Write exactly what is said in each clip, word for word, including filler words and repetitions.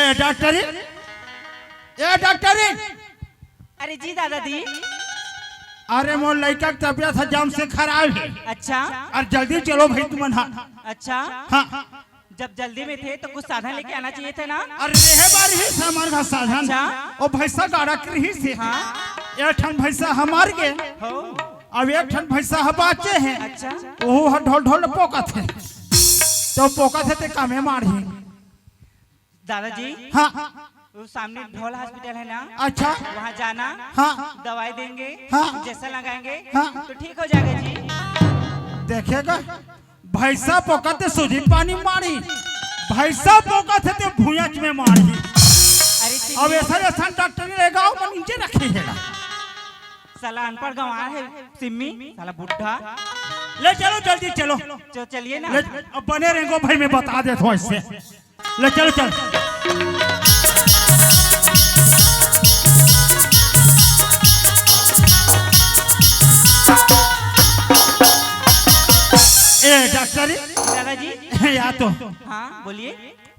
ए डॉक्टरी, ए डॉक्टरी। अरे जी दादाजी। अरे मोर लइका के तबियत ह जम से खराब हे। अच्छा। अरे जल्दी चलो भाई तुमन हा। अच्छा। हाँ। जब जल्दी में थे तो कुछ साधन लेके आना चाहिए था ना। अरे रहे बार ही सामान का साधन। अच्छा। ओ भैंसा गाड़ा के रही से। हाँ। एक ठन भैंसा हमार गे। हो। अब एक ठन भैंसा ह बाचे हे। अच्छा। ओहू ह ढोल ढोल पोकत हे। तो पोकत हे ते कामे मारही। दादाजी। हाँ। वो सामने ढोल हॉस्पिटल है ना। अच्छा। वहाँ जाना। हाँ। दवाई देंगे। हाँ। इंजेक्शन लगाएंगे। हाँ। तो ठीक हो जाएगा जी। देखेगा, भैंसा पोकत हे सूजी पानी मारी, भैंसा पोकत हे ते भुयच में मारी। अरे अब सिम्मी। ऐसा ऐसा डॉक्टर लेगा मन इंजे रखे हेला। साला अनपढ़ गंवार है सिम्मी, साला बुढ़ा। ले चलो जल्दी चलो। चलो चलिए ना। ले, अब बने रहेंगे भाई, मैं बता देता हूँ ऐसे। ले चलो चल। ए डॉक्टरी। दादाजी। या तो। हाँ बोलिए।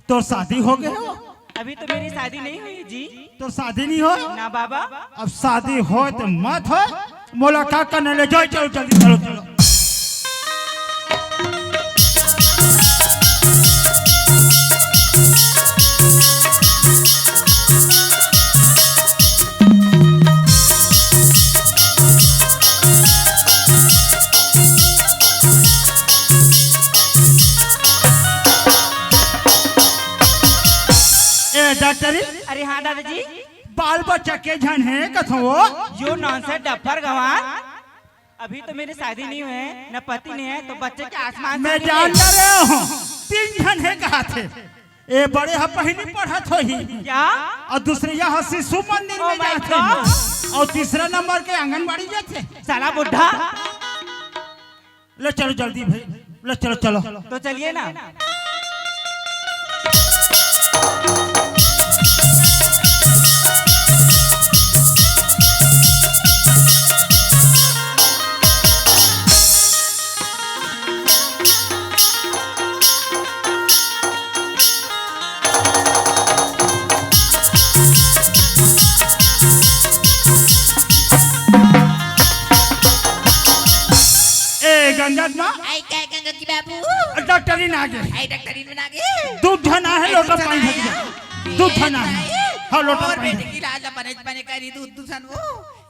तोर शादी हो गए हो? अभी तो मेरी शादी नहीं हुई जी। तोर शादी नहीं हो? ना बाबा। अब शादी हो तो मत हो। मोला का करना, ले जाओ, चलो जल्दी, चलो चलो। ए डॉक्टरी। अरे हाँ दादाजी। बाल बच्चा के झन हे कथो वो? यो नॉनसेंस डफर गंवार। अभी तो मेरी शादी नहीं हुई है, न पति नहीं है, तो बच्चे के आसमान से मैं नहीं जान है। रहे हूँ, तीन झन हे कहा थे। ए बड़े ह पहिली पढ़त होही। क्या? और दूसरे यह शिशु मंदिर Oh में my जाथे। God। और तीसरा नंबर के आंगनबाड़ी जाथे। साला बुढ़ा। ले चलो जल्दी भाई, ले चलो, चलो। तो चलिए ना। ए गंगा के माँ। आई काय गंगा की बाबू? डॉक्टरी ना आगे। आई डॉक्टरी में ना आगे। दूध झन आहे, दूध झन आहे। दूध झन आहे। हाँ, लोटा और पानी। बेटी की लाज अपने, अपने करी दूध, दूध झन वो।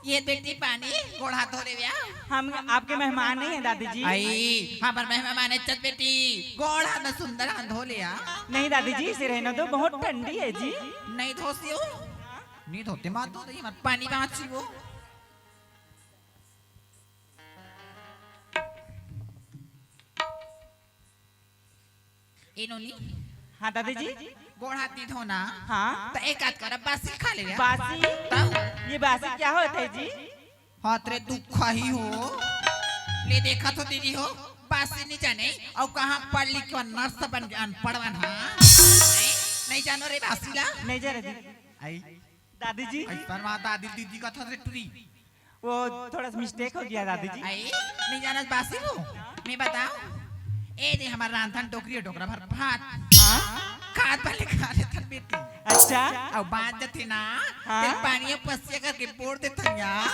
ये बेटी पानी गोड़ हाथ धो ले व्या। हम आपके मेहमान नहीं है दादी जी। आई, हमर मेहमान है चल बेटी। गोड़ हाथ में सुंदर हाथ धो ले आ। नहीं दादी जी, इसे रहने दो, बहुत ठंडी है जी। नहीं धोसी हो? नहीं धोते माँ तो, नहीं मत पानी बाँची वो। ए नोनी। हाँ दादी जी। गोड़ हाथ नहीं धोना। हाँ। तो एक आध कर बासी खा ले यार। बासी? तब? ये बासी क्या होता है जी? हाथ रे दुख ही हो। ले देखा तो दीदी हो, बासी नहीं जाने। और कहाँ पढ़ लिख के नर्स बन के अनपढ़ बन, हाँ? नहीं, नहीं जानो रे बासी ला। नहीं जाने जी। आई। दादी जी। ऐसा माँ दादी दीदी का था रे टुरी। वो थोड़ा सा मिस्टेक हो गया दादी जी। आई, नहीं जाना बासी वो। मैं बताऊं? ए दे हमार रांधन टोकरी और टोकरा भर भात। हाँ? खात भले खा लेथन बेटी। अच्छा। और बात जथे ना, हाँ? तेल पानी में पसिया करके बोर देथन यार।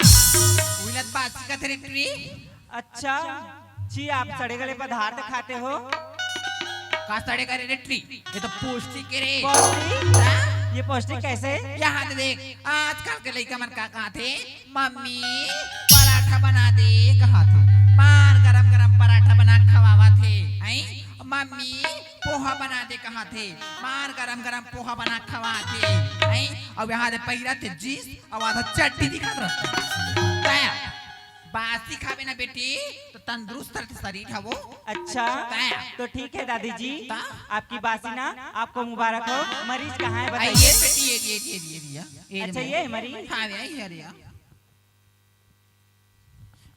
उलत बासी का थे रे टुरी। अच्छा। छी, आप सड़े गले पदार्थ खाते हो? का सड़े गले रे टुरी? ये तो पौष्टिक है रे। पौष्टिक? हाँ? ये पौष्टिक कैसे? यहाँ दे देख, आजकल के लइका मन का खाथे? मम्मी, पराठा बना दे, कहा थे। मार गरम गरम पराठा बना खवावा थे। आई? मम्मी, पोहा बना दे, कहा थे। मार गरम गरम पोहा बना खवा थे। आई? अब यहाँ दे पहिरा थे जींस, अब आधा चड्डी दिखत रहता। तया, बासी खावे ना बेटी, तो तंदुरुस्त रहते शरीर है वो। अच्छा, तया। तो ठीक है दादी जी, ता? आपकी बासी ना आपको मुबारक हो। मरीज कहाँ है आई, बताइए? ये बेटी, ये, ये, ये, ये, ये, ये। अच्छा, ये है मरीज? हाँ, ये, ये, ये।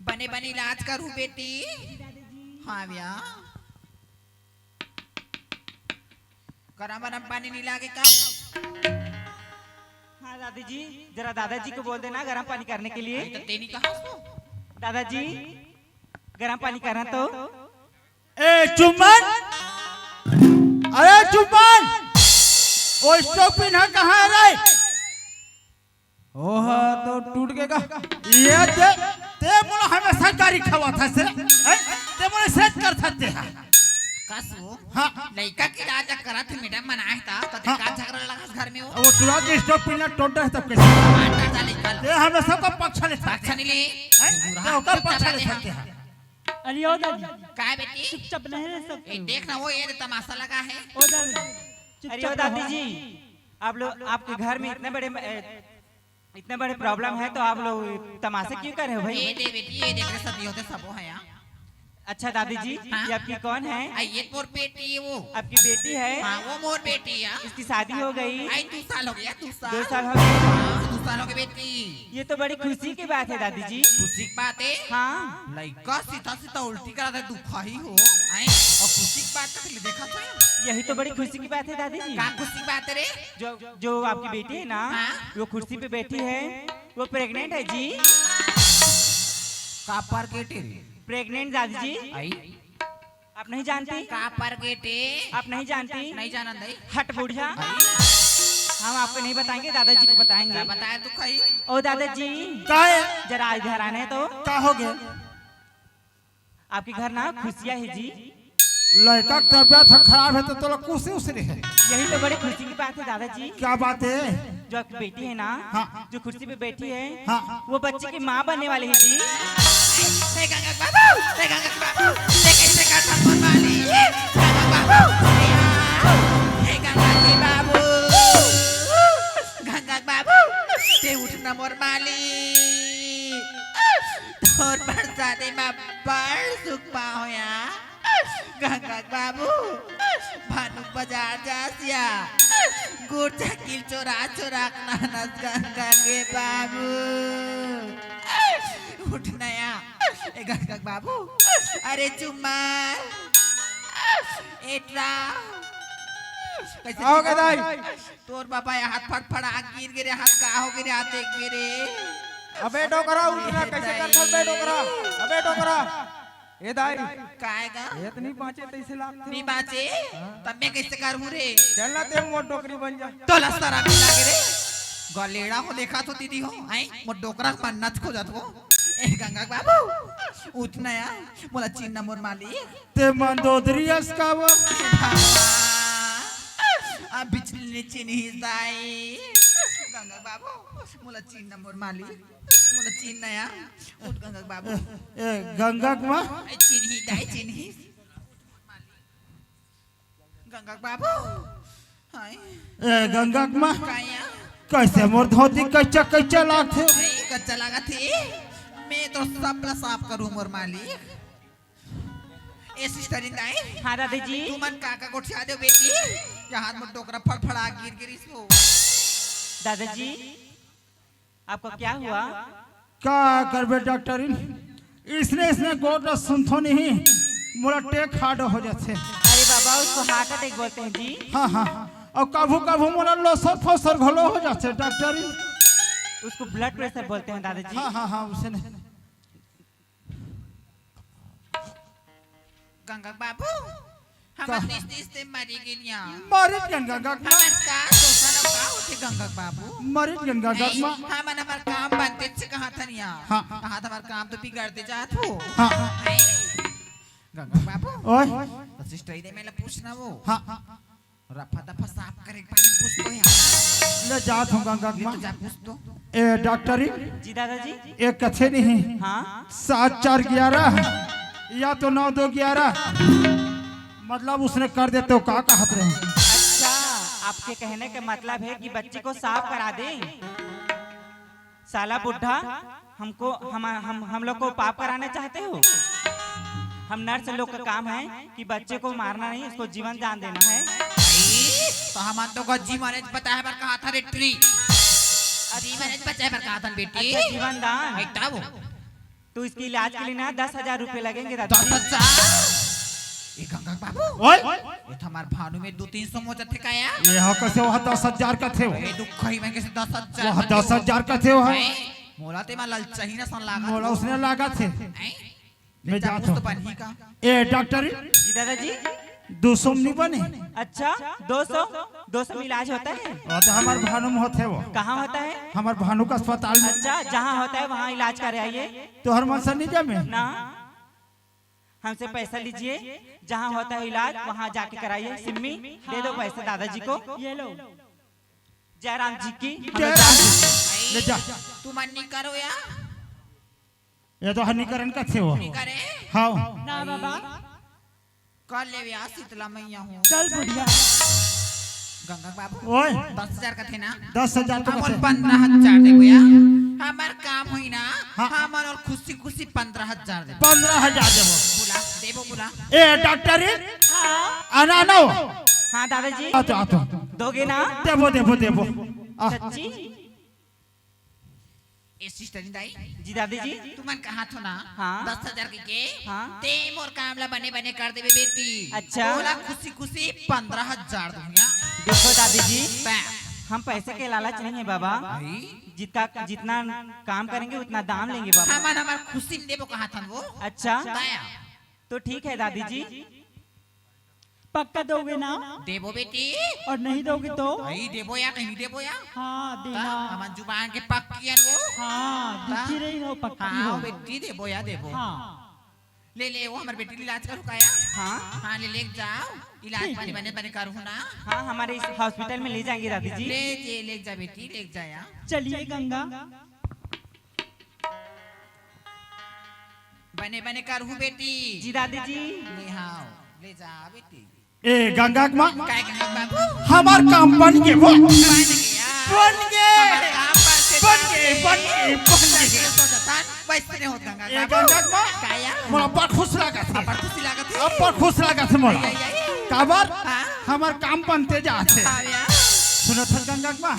बने बने इलाज करू बेटी। हाँ भैया। गरम गरम पानी नहीं लागे का? हाँ दादी जी, जरा दादाजी को बोल देना गरम पानी करने के लिए। तो तेनी कहा सो? दादाजी, गरम पानी करना तो। ए चुम्बन, अरे चुम्बन, ओ स्टॉपिन ह कहाँ हे रे? ओह, तो टूट गे का? ये दे, ते मोला हमेशा गारी खवाथस रे। हैं? ते मोला सेट करथस ते हा। कस वो? हाँ। लइका के इलाज करत हे, मैडम मन आए ता, तो ते हाँ। का झगड़ा लगस घर में वो? वो तुरंत स्टॉपिन ला टोट डरे तब कैसे? मार डार जा लइका ला। ते हमेशा तो पक्ष ले सकते। पक्ष नहीं ले। हैं? बुरा ते ओकर चुप पक्ष चला ले दे सकते हाँ। हैं। अरे ओ दादी, काय बेटी? चुपचाप नहीं रह सकते ए, हो। देख ना, वो ये तमाशा लगा है। ओ दादी, अरे ओ चुपचाप दादी रहो। जी, आप लोग, आपके घर में इतने बड़े, ए, इतने बड़े प्रॉब्लम है तो आप लोग तमाशा क्यों कर रहे हो भाई? ये दे बेटी, ये देख रहे सब, ये होते सब वो है यहाँ। अच्छा दादी जी, हाँ? ये आपकी कौन है? आ, ये मोर बेटी है वो। आपकी बेटी है? हाँ, वो मोर बेटी है। इसकी शादी हो गई? आई, दो साल हो गया, दो साल। दो साल हो गए? हाँ, दो साल हो गए बेटी। ये तो बड़ी खुशी की बात है दादी जी। खुशी की बात है? हाँ। लइका सीधा सीधा उल्टी करा दे, दुखा ही हो। आई, और खुशी की बात तो ले देखा था। यही तो बड़ी खुशी की बात है दादी जी। का खुशी की बात है रे? जो, जो आपकी बेटी है ना, हाँ? वो कुर्सी पे बैठी है, वो प्रेग्नेंट है जी। का पर के टेरी? प्रेग्नेंट दादी जी। आई। आप नहीं जानती? का पर के टे? आप नहीं जानती? नहीं जानन दई। हट बुढ़िया। आई। हम आपको नहीं बताएंगे, दादाजी को बताएंगे। क्या बताया तू कही? ओ दादाजी। का है? जरा इधर आने तो। का हो गए? आपके घर ना खुशियाँ है जी। लड़का के तबियत ह खराब है तो तोला खुशी उसी है। यही तो बड़ी खुशी की बात है दादाजी। क्या बात है? जो आपकी बेटी है ना, हाँ। जो कुर्सी पे बैठी है, हाँ। वो बच्चे की माँ बनने वाली है जी। हे गंगा बाबू, हे गंगा बाबू, ये कैसे कर था मोर माली? गंगा बाबू, हे गंगा के बाबू, गंगा बाबू, ते उठ ना मोर माली। तोर बरसाती में बड़ सुख पाहों या। गंगा बाबू, भानु बाजार जास या। गुड़ चकिल चोरा चोरा नानस गंगा के बाबू। उठ नया। ए गंगा बाबू, अरे चुम्मा। एटरा। कैसे आओ चुम्मा? गदाई। तोर बाबा ये हाथ फड़फड़ा गिर गे रे, हाथ का हो गे रे, हाथ देख गे रे। अबे डोकरा, उठ ना, कैसे करथस बे डोकरा? अबे डोकरा। ए दाई। काय गा? ए तो नहीं बाँचे तैसे लागथे। नहीं बाँचे? हाँ। तब मैं कैसे करूँ रे? चल ना ते मोर डोकरी बन जा। तोला शरम नहीं लागे रे। गलेड़ा हो देखा तो दीदी हो, आई मोर डोकरा मन नच खो जात हो। ए गंगा बाबू, उठ ना यार, मोला चीन ना मोर मालिक। ते मंदोदरी अस का वो? भगवान, अब बिचली ने चिन्ही दाई। गंगा बाबू, मोला चीन ना मोर मालिक, मोला चीन ना या। उठ गंगा बाबू। ए, गंगा के माँ? ए, चिन्ही दाई, चिन्ही। गंगा बाबू। हाय। ए, गंगा के माँ? काया? कैसे मोर धोती कच्चा कच्चा लागथे? ए, कच्चा लागथे? मैं तो सब ला साफ करूँ मोर मालिक। ए सिस्टर इंदाई। हाँ दादाजी। तुमन का का गोठिया दे बेटी? यहाँ मोर डोकरा फड़फड़ा गिर गिरिस हो। दादाजी, आपका क्या हुआ? का करबे डॉक्टरिन? इसने, इसने गोठ ला सुनथों नहीं, मोला टेक हार्ड हो जाथे। अरे बाबा, उसको हार्ट अटैक बोलते हैं जी। हाँ, हाँ। और कभू कभू मोला लोसर फोसर घलो हो जाथे डॉक्टरिन। उसको ब्लड प्रेशर बोलते हैं दादाजी। हाँ, हाँ, हाँ, उसने। गंगा बाबू, हमर का? तीस तीस ते मरी गेन या। मरिच गन गंगा के माँ। हमर का दोसर का होथे गंगा बाबू? मरिच गन गंगा के माँ। हमन हमर काम बनते से कहा थन या। हाँ। कहा था हमर काम तो बिगड़ते जात हो। हाँ। हैं? गंगा बाबू। ओए। तो सिस्टर इधर मेला पूछना वो। हाँ। रफा दफा साफ करे के बारे में पूछ तो यार। ले जात हूँ गंगा के ये माँ। तो जा पूछ तो। ए डॉक्टरी। जी दादाजी। एक कथे नहीं। हाँ। सात चार ग्यारह या तो नौ दो ग्यारह, मतलब उसने कर देते हो का कहत रहे? अच्छा, आपके कहने का मतलब है कि बच्ची को साफ करा दें? साला बुढ़ा, हमको, हम, हम, हम लोग को पाप कराना चाहते हो? हम नर्स लोग का काम है कि बच्चे को मारना नहीं, उसको जीवन दान देना है। तो हमन तो का जीवन बचाए बर कहा था रे ट्री। जीवन बचाए बर कहा था बेटी। अच्छा, जीवन दान। ए, तब? तो इसके इलाज के लिए ना दस हजार रुपए लगेंगे दादा। दस हजार? ए गंगा बाबू। ओए। ये तो हमार भानु में दो तीन सौ मोजा थे का यार। ये हा कैसे वह दस हजार का थे हो? ये दुख ही में कैसे दस हजार वह का थे हो? दस हजार का थे हो, हाँ? हैं? मोला ते मा ललचाही ना सन लागा मोला थे। उसने लागा थे। हैं? मैं जा जात पूछ तो हूँ। बनही का? ए डॉक्टर। जी दादाजी। दो सौ में नहीं बने। अच्छा, दो सौ? दो सौ में इलाज होता है? वो तो हमार भानु में होथे वो। कहाँ होता है? हमार भानु का अस्पताल में। अच्छा, जहाँ होता है वहाँ इलाज करे आइए। तोहर मन से नहीं जमे। ना, हमसे पैसा लीजिए, जहाँ होता है इलाज वहाँ जाके कराइए। सिम्मी, दे दो पैसे दादाजी को। ये लो। जयराम जी की। जयराम जी, ले जा। तुमन नहीं करो या? ये तो हनी करन का थे वो। नहीं करे? हाँ। ना बाबा। कर ले या, शीतला मैया हो। चल बुढ़िया। गंगा बाबू, ओए। दस हजार का थे ना? दस हजार तो हमन कथे। पंद्रह हजार देबो या। हमार काम होई ना, हाँ। हमन और खुशी खुशी पंद्रह हजार देबो। पंद्रह हजार देबो। बुला, देबो बुला। ए डॉक्टर रे, हाँ। आना ना हो। हाँ दादाजी। आ तो, आ तो। दोगे ना? देबो, देबो, देबो। आ। सच्ची? ए सिस्टर दाई। जी दादी जी। तुमन कहा थो ना, हाँ। दस हजार के, के? हाँ। ते मोर काम ला बने बने कर देबे बेटी। अच्छा। ओला खुशी खुशी पंद्रह हजार दूंगा। देखो दादी जी, बा। हम पैसे के लालच नहीं है बाबा। भाई। जितना, जितना काम करेंगे उतना दाम लेंगे बाबा। हमन हमार खुशी में देबो कहा थन वो। अच्छा। दाया। तो ठीक है दादी जी। पक्का दोगे ना? देबो बेटी। और नहीं दोगे तो? भाई देबो या कहीं देबो या। हाँ, देना। ता, हमन जुबान के पक्की हन वो। हाँ, ता? दुखी रही हो, पक्की हाँ, हो। बेटी देबो या देबो। हाँ। ले ले, वो हमार बेटी ला इलाज करो काया। हाँ। हाँ, ले ले जाओ, इलाज ठीक बने है। बने बने करो ना। हाँ, हमारे इस हॉस्पिटल में ले जाएंगे दादी जी। ले जे, ले जा बेटी, ले जा या। चलिए गंगा। बने बने करहू बेटी। जी दादी जी। ले हाव, ले जा बेटी। ए गंगा के माँ, काय गंगा बाबू? हमार काम बन गे वो। बन गया। बन गे। हमार काम बन से बन काम गे, है। बन गे, बन गे। कैसे सोचता? वैसे नहीं होत गंगा ए बाबू। गंगा के माँ, काया? मोला बड़ खुश लागत है। बड़ खुशी लागत है। अब बड़ खुश लागत है मोला। आई, आई, आई। काबर? हाँ। हमार काम बनते जात है। हाँ यार। सुनत हस गंगा के माँ?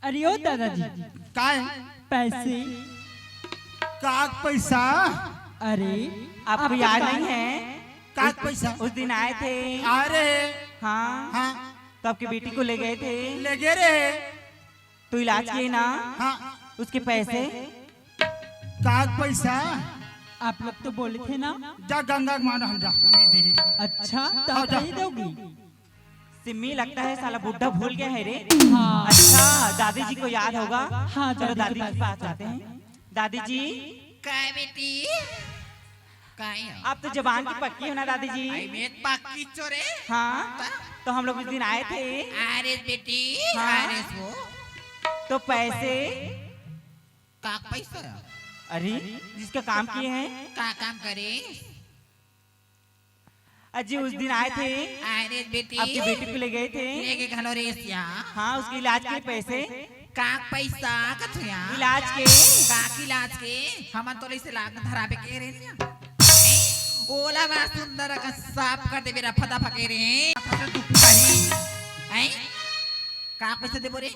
अरे ओ दादाजी, काय? पैसे। काक पैसा? अरे, आपको आपको याद पता नहीं है? काक उस, पैसा? उस दिन आए थे। अरे। हाँ। हाँ। तो आपकी बेटी को ले गए थे। ले गए रे। तो इलाज किए ना? हाँ। उसके पैसे? काक पैसा? आप लोग तो बोले थे ना? जा गंगा के माँ हम जा। अच्छा, तो हाँ, आप जा। नहीं दोगी? सिम्मी, लगता है साला बुड्ढा भूल गया है रे। हाँ। अच्छा, दादी जी को याद होगा। हाँ, चलो दादी के पास जाते हैं। दादी जी। काय बेटी? काय है? आप तो जबान की पक्की हो ना दादी जी? आई मैं पक्की चोरे। हाँ, ता? तो हम लोग उस दिन आए थे। अरे बेटी, हाँ। अरे वो। तो पैसे? का पैसा? अरे, जिसका काम किए हैं। का काम करे? अजी उस दिन आए थे। अरे बेटी। आपकी बेटी को ले गए थे। ले गए घलो रे सिया। हाँ, उसके इलाज के पैसे। का पैसा कथुया? इलाज के। का की इलाज के? हमन तो इसे लाग धराबे के रे निया। ओला बड़ा सुंदर का साफ कर देबे रफा दफा के रे। फसर दुख कही। हैं? का पैसा देबो रे?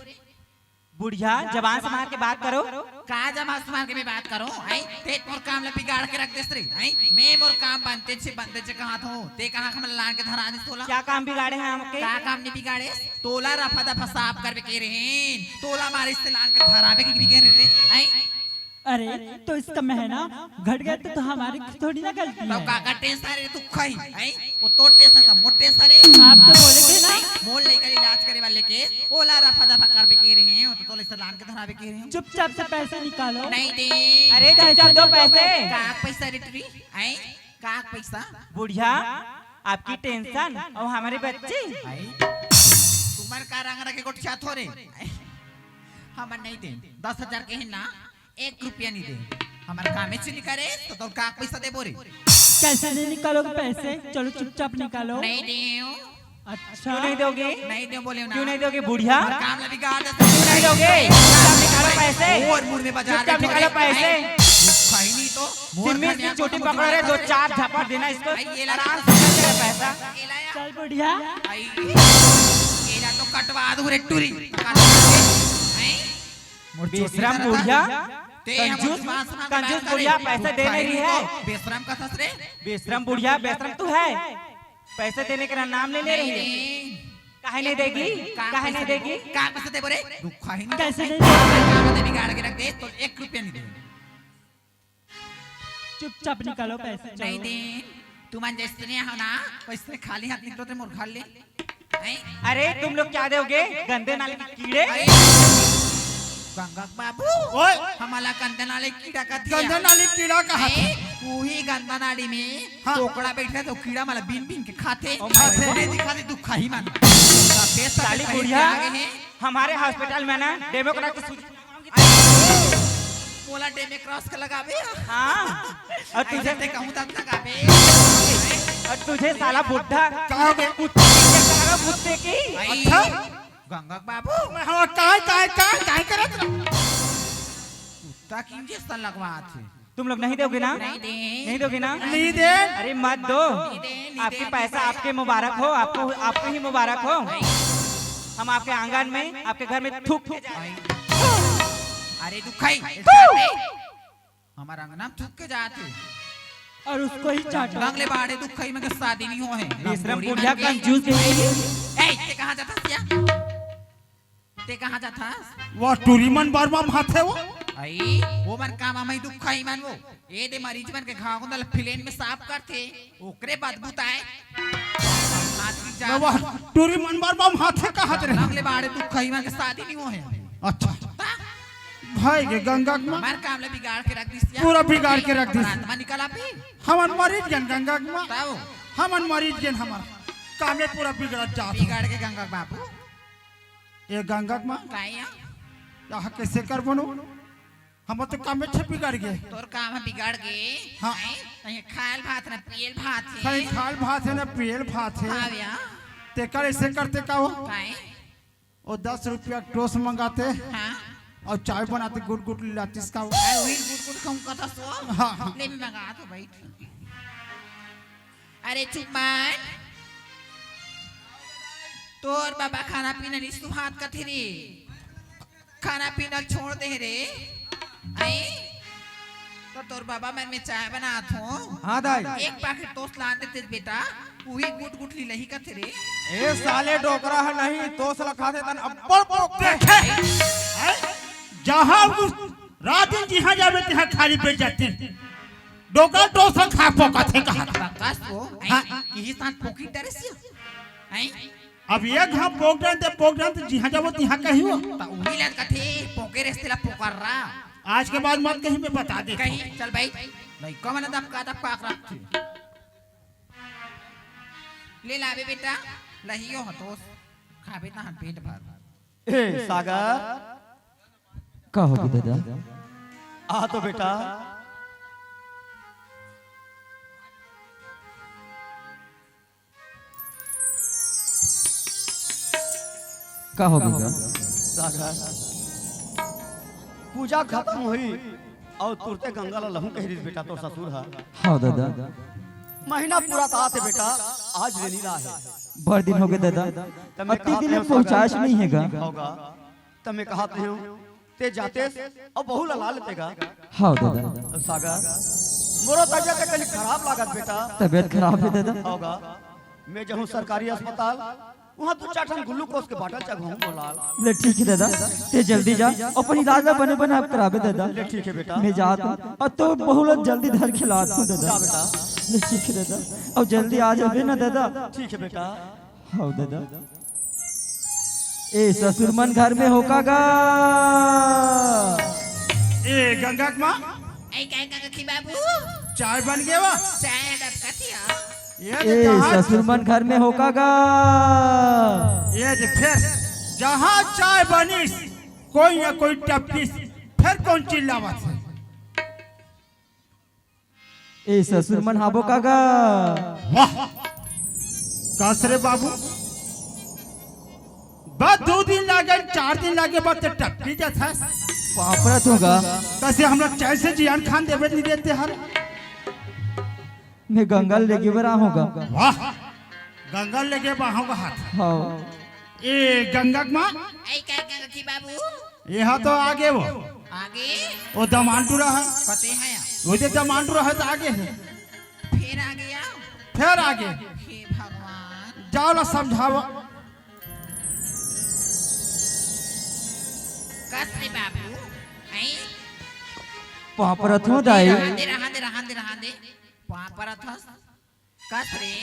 बुढ़िया, जबान संभाल के बात करो। का जबान संभाल के मैं बात करो? आई, ते मोर काम ला बिगाड़ के रख देस रे। आई, मैं मोर काम बनते छे, बनते छे कहा थो। ते कहा हमन लान के धरा देस तोला। क्या काम बिगाड़े हैं हम के? का काम नहीं बिगाड़े? तोला रफा दफा साफ करबे के रहेन। तोला मारे से लान के धराबे के गिरी के रे। आई, अरे, तो इसका महना घट गया तो, तो हमारी थोड़ी ना गलती तो है। का, का टेंशन रे तू खई, हैं? वो तो टेंशन का मोर टेंशन है। आप तो बोले थे ना। मोर लेकर इलाज करे वाले के, ओला रफा दफा करबे के रहे हैं, वो तो तोले से लान के धराबे के रहे हैं। चुपचाप से पैसे निकालो। नहीं दे। अरे, चुपचाप दो पैसे। का पैसा रे टुरी, हैं? का पैसा? बुढ़िया, आपकी टेंशन और हमारे बच्चे। हैं? तुम्हारे का रंग रखे गोठिया थोरे। हैं? हम नहीं दे। दस हजार के है ना, एक रुपया नहीं दे। हमार कामे च नहीं करे, तो तोर का पैसा देबो रे? कैसे नहीं निकालोगे पैसे? चलो चुपचाप निकालो। नहीं दे। अच्छा। क्यों नहीं दोगे? नहीं दे बोले ना। क्यों नहीं दोगे बुढ़िया? हमार काम ला बिगाड़ दे। क्यों नहीं दोगे? चुपचाप निकालो पैसे। और मुड़ में बाजार चुपचाप में निकालो पैसे। कहीं नहीं तो। मोर सिम्मी घर में इसकी चोटी पकड़ो रे, दो चार झापड़ देना इसको। आई, ये ला। आराम से निकाल देगा पैसा। ये लाया। चल बुढ़िया। आई, ये ला तो कटवा दूं रे टुरी। हैं? मोर चोटी बेशरम बुढ़िया, कंजूस, कंजूस बुढ़िया, पैसे दे नहीं रही है। बेशरम का ससुरे। बेशरम बुढ़िया, बेशरम तू है, पैसे देने का नाम नहीं ले रही है। काहे नहीं देगी? काहे नहीं देगी? का पैसे देबो रे? रुखा ही नहीं। कैसे नहीं देगी? काम तो बिगाड़ के रख दे, तो एक रुपया नहीं दे। चुपचाप निकालो पैसे, चलो। नहीं दे। तुमन जइसने हो ना, वइसने खाली हाथ निकलो ते मोर घर ले। हैं? अरे, तुम लोग क्या दोगे? गंदे नाली के कीड़े? अरे, गंगा बाबू, ओए! हमला गंदे नाली कीड़ा कथे। गंदे नाली कीड़ा कहा था। हैं? उही गंदा नाली में हाँ। कोकड़ा बइठे रथे, कीड़ा मन ला बीन बीन के खाथे। Oh my God. दिखा दे दुखही मन। साले बुढ़िया, हमरे हॉस्पिटल में ना डेमोक्रेट के सूचना मोला डेमे क्रॉस के लगाबे। हाँ। अउ तुझे अइसे ते कहूँ तब लगाबे। अउ तुझे साला बुड्ढा का हो गे? कुत्ते की चक्कर लगा, कुत्ते की। भाई, अच्छा? गंगा बाबू। मैं हवा काय, काय, काय, काय करत रहा? कुत्ता की इंजेक्शन लगवात हे। तुम लोग नहीं दोगे ना? नहीं दे। नहीं दोगे ना? नहीं दे। अरे मत दो। नहीं दे, नहीं दे, आपके आपके पैसा पैसा आपके आपके मुबारक हो, मुबारक आपको, हो। आपको ही मुबारक हो। हम आपके आंगन में, आपके घर में थूक के जाए। अरे दुखई, हमार अंगना में थूक के जात हे। अउ उसको ही चाटो। लंग ले बाड़े दुखई में के शादी नहीं हो हे। बेशरम बुढ़िया कंजूस कहीं के। ए, ते कहाँ जात हस या? ते कहाँ जात हस? वो टूरी मन बर मा भात हे वो। आई, वो मन काम आमई दुखई मन वो। ए दे मरीज मन के घाव गोंदा ल फिलेन में साफ करथे। ओकरे बदबू ताय। हाथ की जान। वो टूरी मन बर मा भात हे कहा थे रे। लंग ले बाड़े दुखई मन के शादी नहीं हो हे। अच्छा। ता? भाई के गंगा के माँ। हमार काम ले बिगाड़ के रख दिस या। पूरा बिगाड़ के रख दिस। हमार आत्मा निकल आपे। हमन मरीज गन गंगा के माँ। ताऊ। हमन मरीज गन हमार। काम ले पूरा बिगड़ जात हे। बिगाड़ के गंगा के बाबू। ए गंगा के माँ। काय या? यहाँ कैसे कर बनो? हम तो काम में छे बिगड़ गे। तोर काम ह बिगड़ गे। हाँ। हैं? तहीं खायल भात न पियल भात हे। सही खायल भात हे न पियल भात हे। हाँ भैया। तेकर ऐसे करते का हो? काय? वो दस रुपया टोस मंगाते हाँ। अउ चाय बनाते गुट गुट लातिस का हो? अरे वही गुट गुट कहूँ कथा सो। हाँ, हाँ। ले मैं मंगा तो बैठ। अरे चुप मन। तोर बाबा खाना पीना नहीं सुहात कथे रे। खाना पीना छोड़ दे रे। आई? तो तोर बाबा मन में चाय बनात हो। हाँ दाई। एक पैकेट टोस ला देते बेटा, उही गुट गुट ली लही कथे रे। ए साले डोकरा ह नहीं, टोस ल खाथे तन अब्बड़ पोकथे। हैं? जहाँ उस रात दिन जिहाँ जाबे तिहाँ खाली पेट जाते। डोकरा टोस ल खा पोकथे कहा। बकस हो, हैं? हाँ। इही सान पोकी डरे सिया। हैं? अब एक घाव पोक डाल ते, पोक डाल ते, जिहाँ जाबो तिहाँ कही हो। त उही ला कथे, पोके रेस्ते ला पोकर रा। आज के बाद मत कहीं, मैं बता दे। कहीं, चल भाई। लइका मन दबका दबका के रखथे। ले लाबे बेटा, लहियो हतोस। खाबे तहन पेट भर। ए, सागर। का होगे दादा? आ तो बेटा। का होगे गा? सागर, पूजा खतम होई अउ तुरते गंगा ला लहूँ कहि दिस बेटा तोर ससुर ह। हाँ दादा। महीना पूरा ता आथे बेटा, आज ले नी ला हे। बड़ दिन होगे दादा, त मैं अति कहत दिन ले हँव पहुँचाइस सागर, नहीं हे गा। होगा। त मैं कहत हँव, ते जातेस अउ बहू ला ला लेते गा। हाँ दादा। सागर, मोरो तबियत कनी खराब लागत बेटा। तबियत खराब हे दादा। होगा, मैं जाहूँ सरकारी अस्पताल, उहाँ दू चार ठन ग्लूकोस के बाटल चघाहूँ मोला। ले ठीक हे दादा, ते जल्दी जा, अपन इलाज ला बने बने आप कराबे दादा। ले ठीक हे बेटा। मैं जात हँव, अउ तोर बहू ला जल्दी धर के लात हँव दादा। जा बेटा। ले ठीक हे दादा, अउ जल्दी आ जाबे ना दादा। ठीक हे बेटा। हाँ दादा। ए ससुर मन घर में हो का गा? ए गंगा के माँ। ए गंगा के बाबू। चाय बन गे वा? चाय डबकत हिया। ए ए दे कहाँ? ससुर मन घर में हो का गा? ए दे फेर जहाँ चाय बनिस, कोई ना कोई टपकिस, फेर कोन चिल्लावत हे? ए ससुर मन हाबो का गा? वाह! कस रे बाबू, बस दू दिन लागे, चार दिन लागे, बस ते टपकी जात हस। पापड़ा तो गा। कइसे हमला चैन से जियान खान देबे नहीं देते हर। मैं गंगा ल लेगे बर आहूँ गा। वाह, गंगा ल लेगे बर आहूँ गा हाथ। हाँ। ए गंगा के माँ। ए का गंगा के बाबू? एहा तो आगे वो। आगे? वो दमान टूरा हे। कते हे या? वो दे दमान टूरा हे तो आगे हे। फेर आगे या? फेर आगे। हे भगवान। जाव ला समझाव। कस रे बाबू? हैं? पाँव परत हँव दाई। रहन दे, रहन दे, रहन दे, रहन दे। पाँव परत हस? कस रे,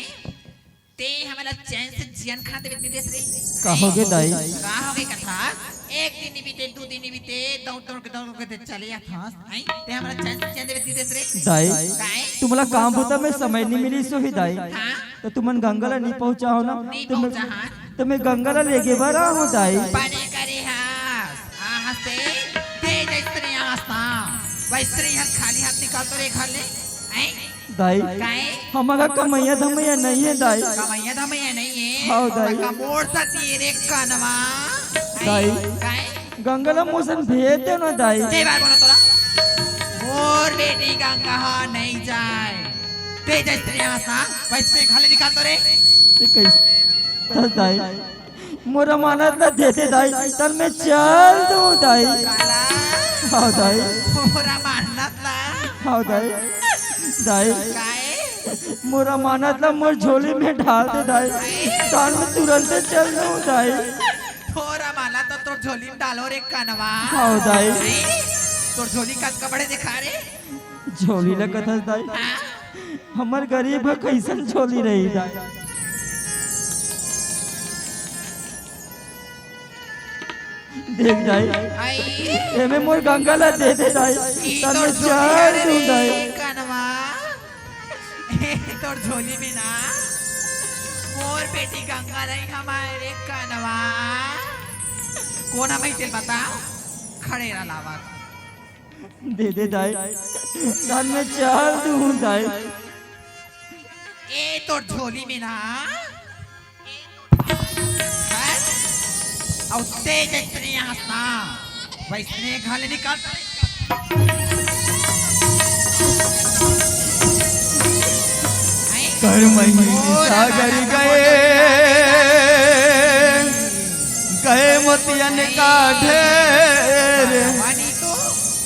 ते हमला चैन से जियन खाना देवे नइ देस रे। का होगे दाई? का होगे कथस? एक दिन नइ बीते, दू दिन नइ बीते, दौड़ दौड़ के, दौड़ दौड़ के ते चले आथस। हैं? ते हमला चैन से जियन देवे नइ देस रे। दाई, काहे? तुमला काम बुता में समय नइ मिलिस होही दाई। हाँ? त तुमन गंगा ला नइ पहुँचाहव ना। नइ त मैं, पहुँचाहन। त मैं गंगा ला लेगे बर आहूँ दाई। बने करे हस। आहस ते, ते जइसने आहस ना, वइसने हस खाली हाथ निकल तो रे घर ले। हैं? दाई, काहे? हमर करा कमइया धमइया नइ हे दाई। कमइया धमइया नइ हे? हव दाई। त का मोर साथ ये रे कनवा। दाई। काहे? गंगा ला मोर संग भेज दे ना दाई। के बार बोला तोला? मोर बेटी गंगा ह नइ जाय। ते जइसने आहस ना, वइसने घर ले निकल तो रे। ते कइसे? बस दाई, मोर अमानत ला दे दे दाई, तन में चल दूँ दाई। काला? हव दाई। मोर अमानत ला? हव दाई। दाई, काहे? मोर अमानत ला मोर झोली में डाल दे दाई, तन में तुरंते चल दूँ दाई। तोर अमानत ला तोर झोली में डालहूँ रे कनवा। हव दाई। हैं? तोर झोली कतका बड़े देखा रे? झोली ला कथस दाई? हाँ? हमर गरीब ह कइसन झोली रही दाई? देख दाई, आई। एमे मोर गंगा ला दे दे दाई, ई तन तोर में झोली चल हरे दूँ रे दाई। कनवा। ए तोर झोली में ना मोर बेटी गंगा रही हमारे कनवा। कोन ह मैं तेला बताओ? खड़े रह लावत। दे दे दाई, तन में चल दूँ दाई। ए तोर झोली में ना, हैं? अउ ते जइसने आहस ना, वइसने घर ले निकल। हैं? करमही सागर गए, गए मोतियन का ढेर।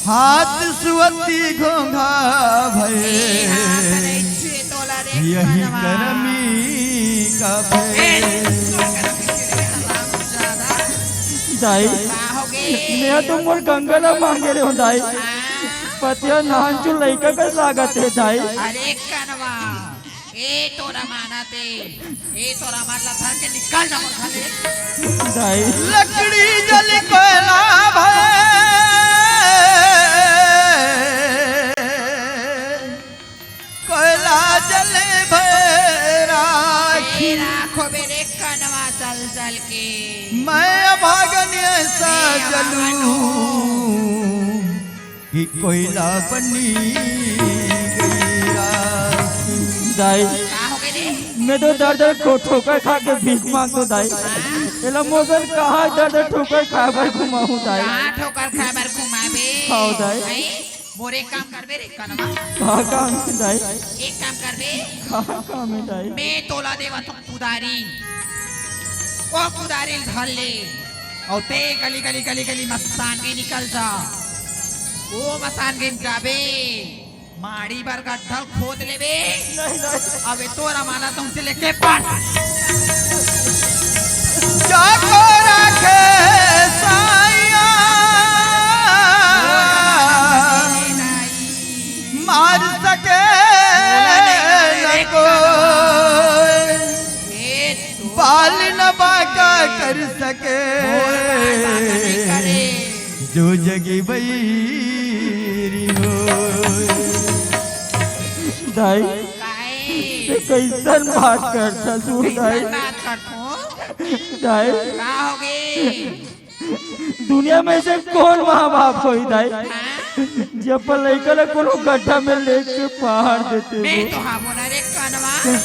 हाथ सुअती घोंघा भय, यही करमी का भय। दाई, मैं तो मोर गंगा ला मांगे रहे हूँ दाई। पतिया नानचुन लइका कस लागत हे दाई। अरे कनवा, ए तोर अमानत हे। ए तोर अमानत ला धर के निकल जा मोर घर ले। दाई। लकड़ी जल कोयला भय, कोयला जल भय राखी। ए राखो मेरे कनवा चल चल के। मैं अभागन ऐसा जलूं। कि कोयला बनी गई राखी। दाई, का हो गे रे? मैं तो दर दर को ठोकर खा के भीख मांगतो दाई। हाँ? एला मोर सन कहाँ दर दर ठोकर खाए बर घुमाहूँ दाई? कहाँ ठोकर खाए बर घुमाबे? हव दाई। हैं? मोर एक काम करबे रे कनवा। का काम हे दाई? एक काम करबे। का काम हे दाई? मैं तोला देवत हूँ कुदारी। ओ कुदारी ल धर ले। अउ ते गली गली गली गली मसान के निकल जा। ओ मसान के जाबे, माड़ी बर गड्ढा ल खोद लेबे। नहीं, नहीं। अबे तोर अमानत उनसे लेके पट। जाको राखे साइया, मार सके न कोई, बाल न बांका कर सके, जो जगी बैरी होय। दाई, ते कइसन बात करथस ओ दाई? कइसन बात करथों? दाई। का होगे? दुनिया में अइसे कोन माँ बाप होही दाई, जे अपन लइका ला कोनो गड्ढा में लेके पहाड़ देथे मैं वो। तो हावों ना रे कनवा, मैं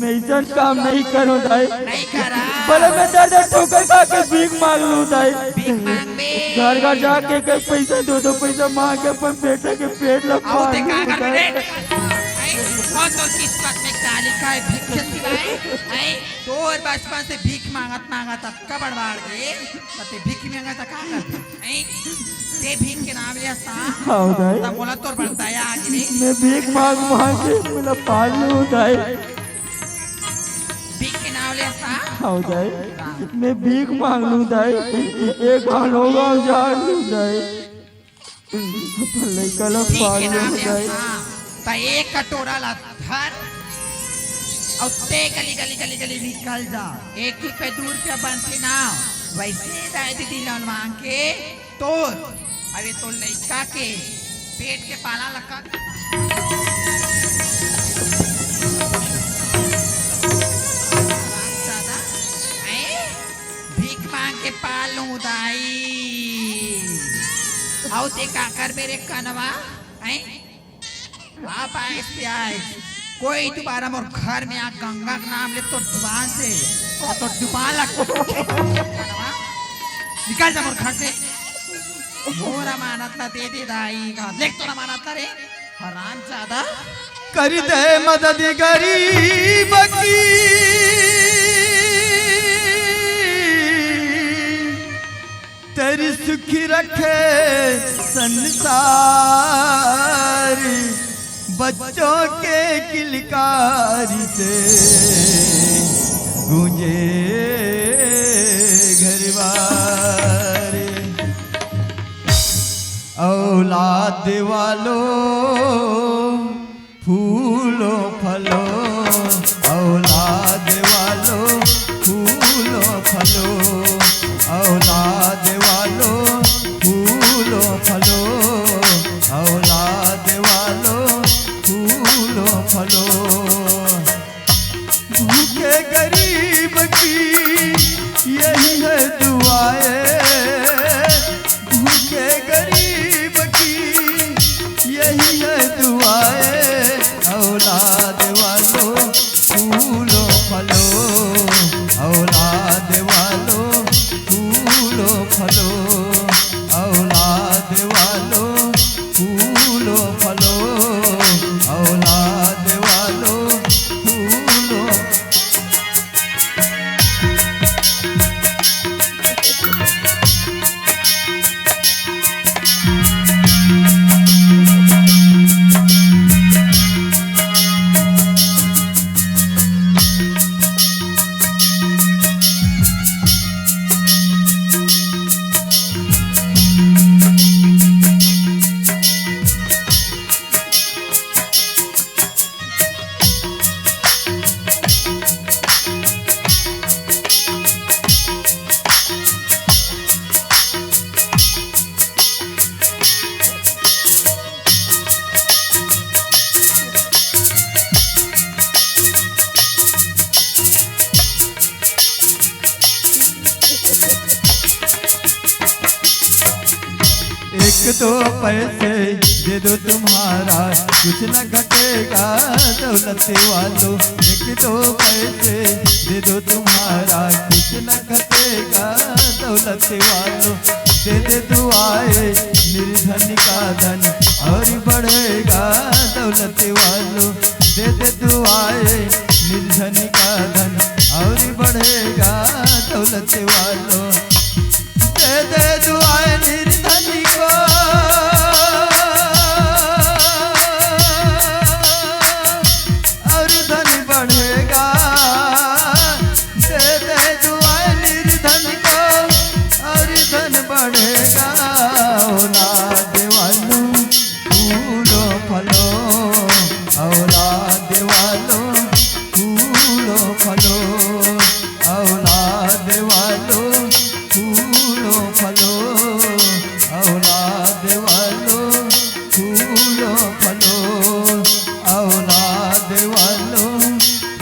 मैं अइसन काम नइ करों दाई। नइ करा। भले मैं दर दर ठोकर खा के भीख मांग लूं दाई। भीख मांगबे। घर घर जाके एक एक पइसा, दो दो पइसा मांग के अपन बेटा के पेट ला अउ ते पाल का लूं करबे दाई। रे? हैं? अउ तोर किस्मत में का लिखा हे भीख के सिवाय? हैं? तोर बचपन से भीख मांगत मांगत अतका बड़ बाढ़ गे, त ते भीख मांगत का करबे? हैं? ते भीख के नाम लेस ना? हव दाई। त मोला तोर बर दया आ गे रे। मैं भीख मांग मांग के मोला पाल लूं दाई। भीख के नाम लेस ना? हव दाई। मैं भीख मांग लूं दाई। एक घालो गांव झाड़ लूं दाई। अपन लइका ला भीख पाल के लूं नाम लेस दाई। ना? त एक कटोरा ला धर अउ ते गली गली गली गली निकल जा। एक रुपया दू रुपया बनथे ना, वैसे दाई दीदी ला मांग के तोर। अबे तो लइका के पेट के पाला लगा। भीख मांग के पालूं दाई। अउ ते का करबे रे कनवा? हैं? आप आए से आए। कोई दोबारा मोर घर में आ गंगा के नाम ले तो जुबान से, तो जुबान लग। निकल जा मोर घर से। मोर अमानत ला दे दे दाई का। देख तोर अमानत ला रे। हरामजादा। कर दे मदद गरीब की, तेरी सुखी रखे संसार। बच्चों के किलकारी से गूंजे घर बार। औलाद वालों फूलो फलो, औलाद वालों फूलो फलो, औलाद वालों फूलो फलो, औलाद वालों फूलो फलो। भूखे गरीब की यही है दुआएं, भूखे गरीब की यही है दुआएं। औलाद वालों फूलो फलो, औलाद वालों फूलो फलो, औलाद वालों फूलो फलो, औलाद वालों फूलो। एक दो पैसे दे दो तुम्हारा, कुछ न घटेगा दौलत वालों। एक दो पैसे दे दो तुम्हारा, कुछ न घटेगा दौलत वालों। दे दे दुआएं निर्धन का धन और बढ़ेगा दौलत वालों। दे दे दुआएं निर्धन का धन और बढ़ेगा दौलत वालों। दे दे दुआएं निर्धन को और धन बढ़ेगा। दे दे दुआएं निर्धन को और धन बढ़ेगा। औलाद वालों फूलो फलो, औलाद वालों फूलो फलो, औलाद वालों फूलो फलो, औलाद वालों फूलो फलो, औलाद वालों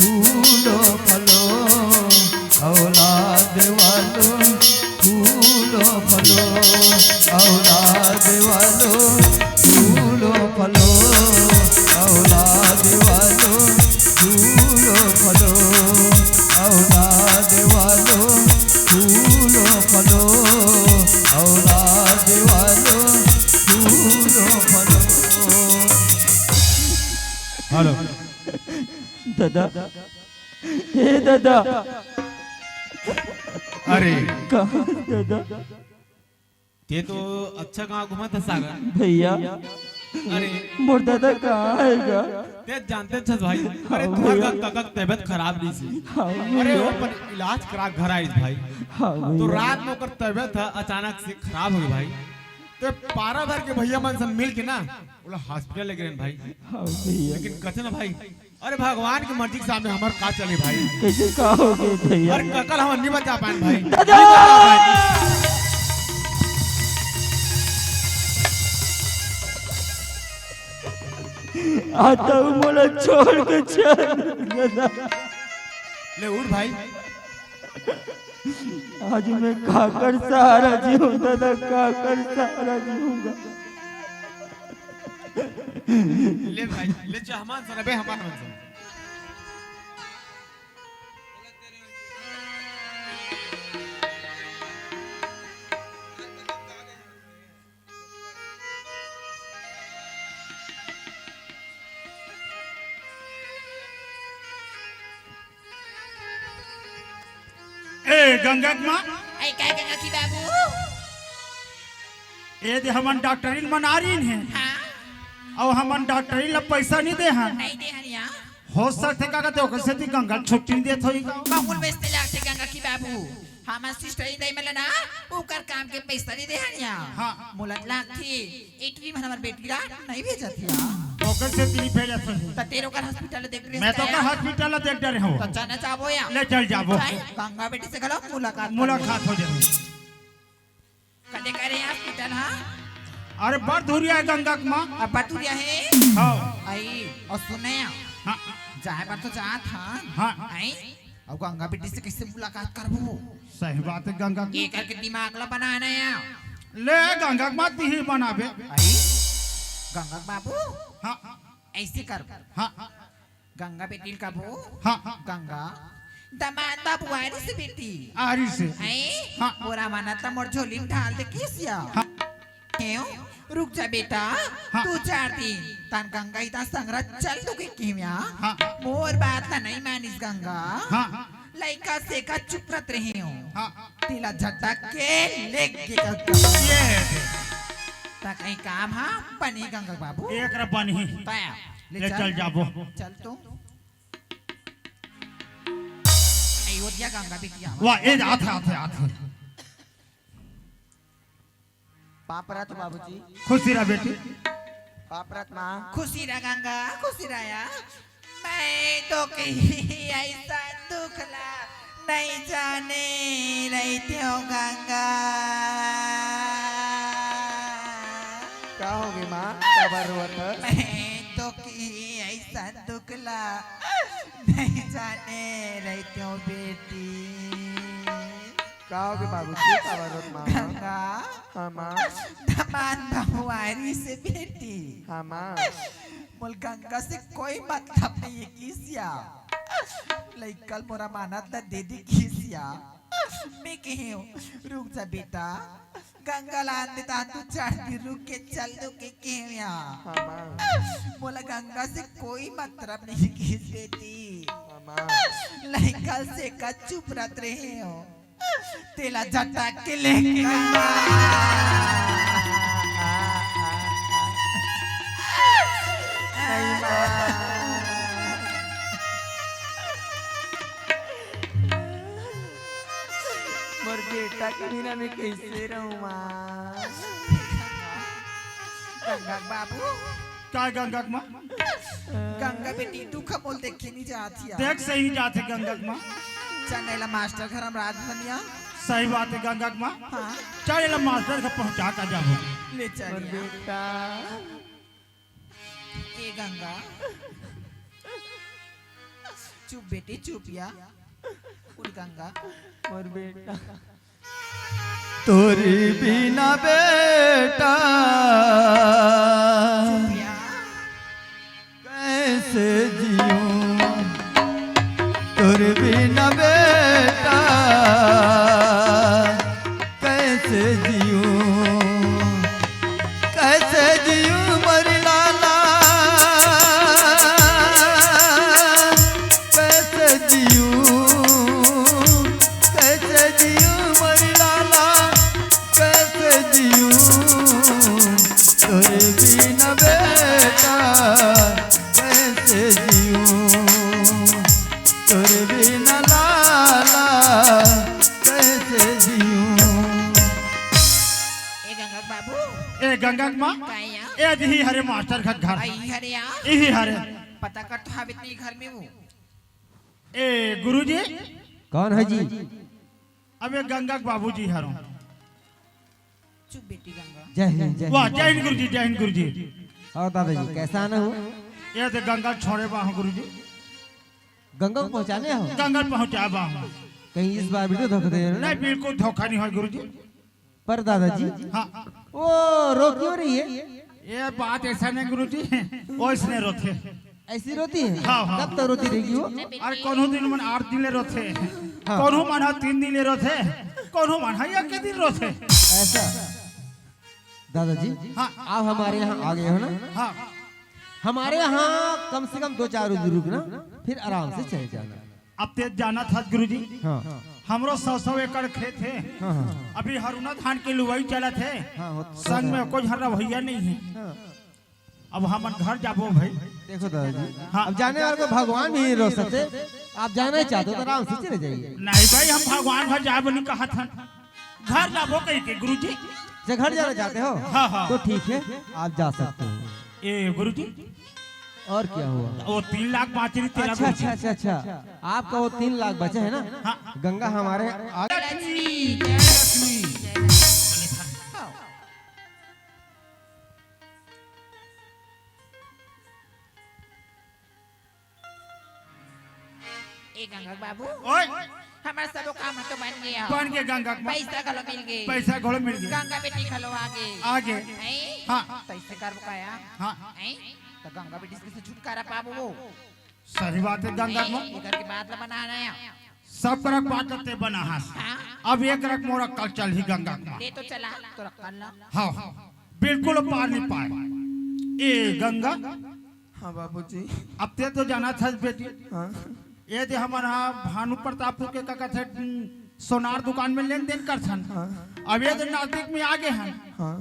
फूलो फलो, औलाद वालों फूलो फलो, औलाद वालों फूलो फलो, औलाद वालों फूलो फलो, औलाद वालों फूलो फलो, औलाद वालों फूलो फलो। हेलो। दादा, हे दादा। अरे। कहाँ दादा? ते तो अच्छा कहाँ घूमत हे सागर? भैया, अरे। मोर दादा कहाँ हे गा? ते जानते छस भाई, अरे हाँ तुहर भैया। का कका के तबीयत खराब रहिसे। हाँ अरे भैया। वो अपन इलाज करा घर आइस भाई। हाँ तो भैया। रात में ओकर तबीयत ह अचानक से खराब हो गई भाई। तो पारा भर के भैया मन से मिल के ना, ओला हॉस्पिटल लेके रेन भाई। हाँ भैया। लेकिन कथे ना भाई, अरे भगवान के मर्जी के सामने हमर का चले भाई? कैसे का हो गए भैया? अरे ककल हमन नहीं बचा पाएन भाई। दादा! नहीं बचा पाएन। आता हूँ, मोला छोड़ के चल दादा। ले उठ भाई। आज मैं काकर सहारा जीऊँ दादा, काकर सहारा जीऊँगा। ले भाई, ले जा, हमान सर, अबे हमान सर। ए गंगा के माँ। ए, का गंगा की बाबू? ए दे हमन डॉक्टरी मन आ रही हैं। हाँ। अउ हमन डॉक्टरी ला पैसा नहीं दे हन। नहीं दे हन या। हो सकथे का कहते ओकर सेती गंगा छुट्टी नहीं देत होही का? बाबुल बेचते लागथे गंगा की बाबू। हमर सिस्टर ही नहीं मिला ना, ओकर काम के पैसा नहीं दे हन या। हाँ। मोला लागथे, इटली में हमर बेटी ला नहीं भेजत या। ओकर सेती नहीं भेजत होही। त तेरे ओकर हॉस्पिटल देख रहे मैं तो हैं। ओकर हॉस्पिटल देख डरे हूँ। त चल ना जाबो या। ले चल जाबो। भाई, गंगा बेटी से घलो मुलाकात कर मुलाकात लेबो। हो जाए। कदे करे हॉस्पिटल, हाँ? अरे बड़ दूरिया है गंगा के माँ। अब बड़ दूरिया है? हाँ। आई, अउ सुने या। हाँ। जाए बर तो जात हन। हाँ। आई, अउ गंगा बेटी से कैसे मुलाकात करबो? सही बात है गंगा के। एकर के दिमाग ला बनाना या। ले गंगा के माँ तिही बनाबे। आई, गंगा के बाबू। हाँ। ऐसे करबो। हाँ। गंगा बेटी ल कबो। हाँ। गंगा, दमांद बाबू आरिस बेटी। आरिस। हैं? हाँ। मोर अमानत ला मोर झोली में डाल दे किसिया। हाँ। क्यों? रुक जा बेटा, हाँ। दू चार दिन। तन गंगा इतना संगरा चल दू के किम्या। हाँ। मोर बात ला नहीं मानिस गंगा। हाँ। लइका से का चुप रत रहे हो। हाँ। तिला झटक के लेके गंगा। ये। त कहीं काम हा बनी गंगा बाबू। एक रा बनी। तया। ले ले चल। चल जाबो। चल तो। अयोध्या गंगा बिटिया। वाह, ए, आथे, आथे, आथे। पाप रहा तो बाबूजी। खुशी रहा बेटी। पाप रहा माँ। खुशी रहा गंगा, खुशी रहा या। मैं तो कहीं ऐसा दुख ला नहीं जाने रहितेंव गंगा। का होगे माँ? काबर रोवत हस? मैं तो कहीं ऐसा दुख ला नहीं जाने रहितेंव बेटी। का होगे बाबूजी? काबर रोवत माँ? गंगा। हाँ माँ। दमांद बाबू आरिस बेटी। हाँ माँ। मोला गंगा से कोई मतलब नहीं है किसिया। लइका ल मोर अमानत ला दे दे किसिया। मैं कहेंव, रुक जा बेटा, गंगा ला आन दे, तहां तू चार दिन रुक के चल दू के कहेंव या। हाँ माँ। मोला गंगा से कोई मतलब नहीं किस बेटी। हाँ माँ। लइका से का चुप रत रहे हो। तेला झटक के लेके गंगा। नहीं माँ। मोर बेटा के बिना मैं कैसे रहूं माँ? गंगा के बाबू। का गंगा के माँ? गंगा बेटी दुख मोल देखे नहीं जात हिया। देख सही नहीं जात है गंगा के माँ। चल एला मास्टर घर हम रात बनिया। सही बात है गंगा के माँ। हाँ। चल एला मास्टर घर पहुँचा का जाबो। ले चल मोर या। बेटा। ए गंगा। चुप बेटी, चुप या। उठ गंगा। मोर बेटा। तोरी बिना बेटा चुप या। कैसे जिऊं? तोरी बिना बेटा कैसे जिऊं? कैसे जिऊं मोर लाला? कैसे जिऊं? कैसे जिऊं मोर लाला? कैसे जिऊं तोरे बिना बेटा? कैसे जिऊं? गंगा के माँ, का या? ए, इही हरे मास्टर घर, घर। आ, इही हरे या? इही हरे। पता कर तो हावे इतनी घर में वो। ए, गुरुजी। कौन है जी? अबे गंगा के बाबूजी हरो। चुप बेटी गंगा। जय हिंद, जय वाह, हिंद। जय हिंद गुरुजी, जय हिंद गुरुजी। और दादाजी, कैसा आना हुआ? ये तो गंगा छोड़े बा हूँ गुरुजी। गंगा को पहुँचाने हो? गंगा पहुँचा बा हूँ। कहीं इस बार भी तो धोखा दे रहे हो? नहीं, बिल्कुल धोखा नहीं हो गुरुजी। पर दादाजी, हाँ। वो रो क्यों रही है? ये बात ऐसा नहीं गुरुजी, वो इसने रोते। ऐसी रोती है? हाँ, हाँ। कब तक रोती रहेगी वो? अरे कोनो दिन मन आठ दिन ले रोथे, हाँ। कोनो मन हा तीन दिन ले रोथे, कोनो मन हा एक दिन रोथे। ऐसा? दादाजी, हाँ। आप हमारे यहाँ आ गए हो ना? हाँ। हमारे यहाँ कम से कम दो चार रोज रुकना, फिर आराम से चले जाना। अब तें जानत हस गुरुजी, हाँ। हमरो सौ सौ एकड़ खेत हे। हाँ, हाँ। अभी हरुना धान के लुवाई चलत हे। हाँ, होत-, संग में कोई हर रवैया नहीं है। हाँ। अब हमन घर जाबो भाई। देखो दादाजी, हाँ। अब जाने वाले को भगवान भी नहीं रोक सकते। आप जाना ही चाहते हो तो आराम से चले जाइए। नहीं भाई, हम भगवान घर जाबो नहीं कहत हन, घर जाबो कही के गुरुजी। अच्छा, घर जाना चाहते हो? हाँ, हाँ। तो ठीक है, आप जा सकते हो। ए गुरुजी, और क्या हुआ? वो तीन लाख बाँचे रही, तेला अच्छा, अच्छा, अच्छा, अच्छा। आपका वो तीन लाख बचे है ना? हाँ। गंगा हमारे आ- लक्ष्मी, जय लक्ष्मी। ए गंगा बाबू, ओए। हमर सबो काम ह तो बन गया। बन के गंगा के माँ। पैसा घलो मिल गए। पैसा घलो मिल गए। गंगा बेटी घलो आ गए। आ गए। हैं? हाँ। तो ऐसे करबो का या? हाँ। हैं? तो गंगा बेटी से कैसे छुटकारा पाबो वो? सही बात है गंगा के माँ। हैं? इधर की बात ला बनाना है। सब करक बात ते बना हस। हाँ। अब एक रक मोर अक्कल चलही गंगा के माँ। दे तो चला, तो रख कर ला। हाँ, हाँ। बिल्कुल पार नहीं पाए। ए गंगा, हाँ बाबूजी। अब ते तो जानत हस बेटी। हाँ। ये दे हमर हा भानु प्रतापपुर के का कथे, सोनार दुकान में लेन देन करथन। हाँ। अब ये दे नजदीक में आ गए हन। हाँ।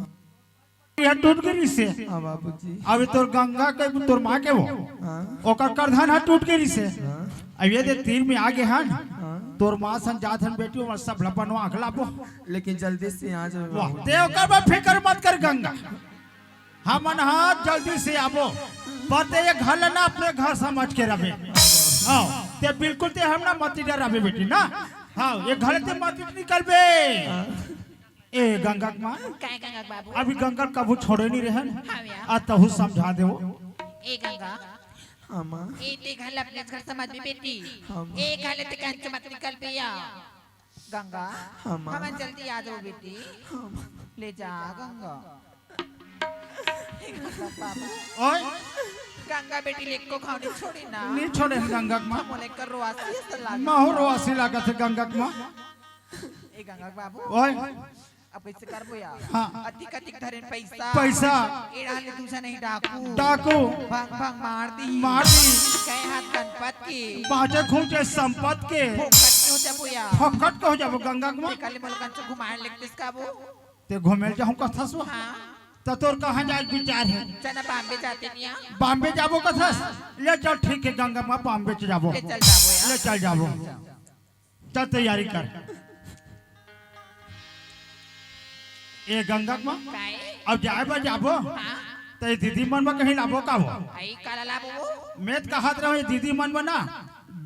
ये टूट गई से। हाँ बाबूजी। अब तोर गंगा के, तोर माँ के वो। हाँ। ओकर करधन हा टूट गई से। हाँ। अब ये दे तीर में आ गए हन। हाँ। तोर माँ सन जात हन बेटी, ओमन सब ला बनवा के लाबो। लेकिन जल्दी से आ जाओ वाह, बाबूजी। ते ओकर बर फिकर मत कर गंगा। हमन हा जल्दी से आबो, पर ते ये घर ला ना अपने घर समझ के रहे। हाँ, ते बिल्कुल ते हम ना मत डराबे बेटी ना। हाँ, ये घर ते मत निकलबे। ए गंगा के माँ, काय गंगा के बाबू? अभी गंगा कभू छोड़े नहीं रहन। हाँ भैया। आ तहू समझा दे वो। ए गंगा। हाँ माँ। ए ते घर ला अपने घर समझ में बेटी। हाँ माँ। ए घर ले ते कहीं से मत निकलबे या। गंगा, हाँ, माँ। हमन जल्दी आ जाओ बेटी। हाँ, माँ। ले जा गंगा। हे गंगा बाबू। ओए। गंगा बेटी ले को खाओ नहीं छोड़ी ना। नहीं छोड़े हम गंगा के माँ। हम लेकर रोआसी ऐसा लागे। महू रोआसी लागत है गंगा के माँ। ए गंगा बाबू। ओए। अब कैसे करबो यार? हाँ। अधिक अधिक धरेन पैसा। पैसा। एड़ा ले दूसरा नहीं डाकू। डाकू। भंग भंग मार दी। मार दी। कहे हाथ गणपत के। बाँचे खूँचे संपत के। फोकट के हो जाबो यार। फोकट के हो जाबो गंगा के माँ। ते काली मलकन से घुमाए लेगतिस का वो। ते घुमेल जाहूँ कथस वो। हाँ। त तोर कहाँ जाए के विचार है? चना बॉम्बे जाते नहीं यार। बॉम्बे जाबो कथस? ले चल ठीक है गंगा माँ बॉम्बे चल जाबो। ले चल जाबो यार। ले चल जाबो। चल तैयारी कर। ए गंगा के माँ, काय? अब जाए बर जाबो। हाँ। त ए दीदी मन बर कहीं लाबो का वो? आई काला लाबो वो? मैं त कहत रहूँ ए दीदी मन बर ना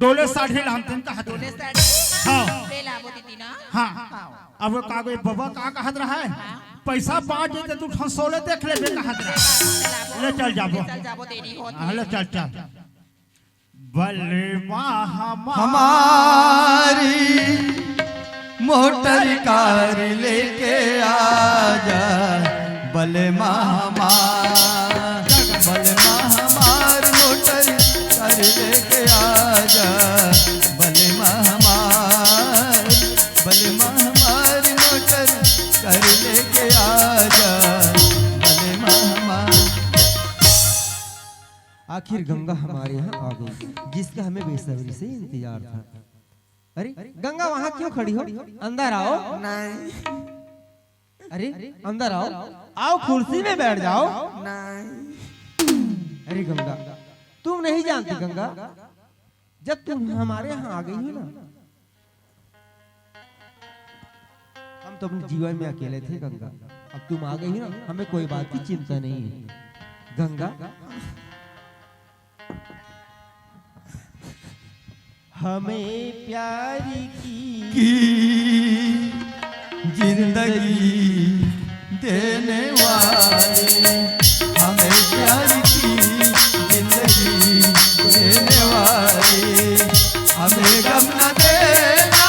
डोले साड़ी लानते कहत रहूँ। डोले साड़ी? हाँ। ले लाबो दीदी ना। हाँ। हाँ। अब वो का गो बबा का कहत रहा है? हाँ। पैसा बाँच जाए त दू ठन सोले देख लेबे कहत रहा। ले लाबो। ले चल जाबो। ले चल जाबो देरी होत हाँ, हे। ले चल चल। बलमा हमार हमारी मोटर कार लेके आजा, बलमा हमार, बलमा हमार मोटर कार लेके आजा, बलमा हमार, बलमा हमार मोटर कार लेके आजा, बलमा हमार। आखिर गंगा हमारे यहाँ आ गई, जिसका हमें बेसब्री से इंतजार था। अरे, गंगा वहाँ क्यों खड़ी हो? अंदर आओ। नहीं। अरे, अंदर आओ, आओ कुर्सी में बैठ जाओ। नहीं। अरे गंगा, तुम नहीं जानती गंगा, जब तुम हमारे यहाँ आ गई हो ना, हम तो अपने जीवन में अकेले थे गंगा, अब तुम आ गई हो ना, हमें कोई बात की चिंता नहीं है। गंगा, हमें प्यार की की जिंदगी देने वाले, हमें प्यार की जिंदगी देने वाले, हमें गम न देना,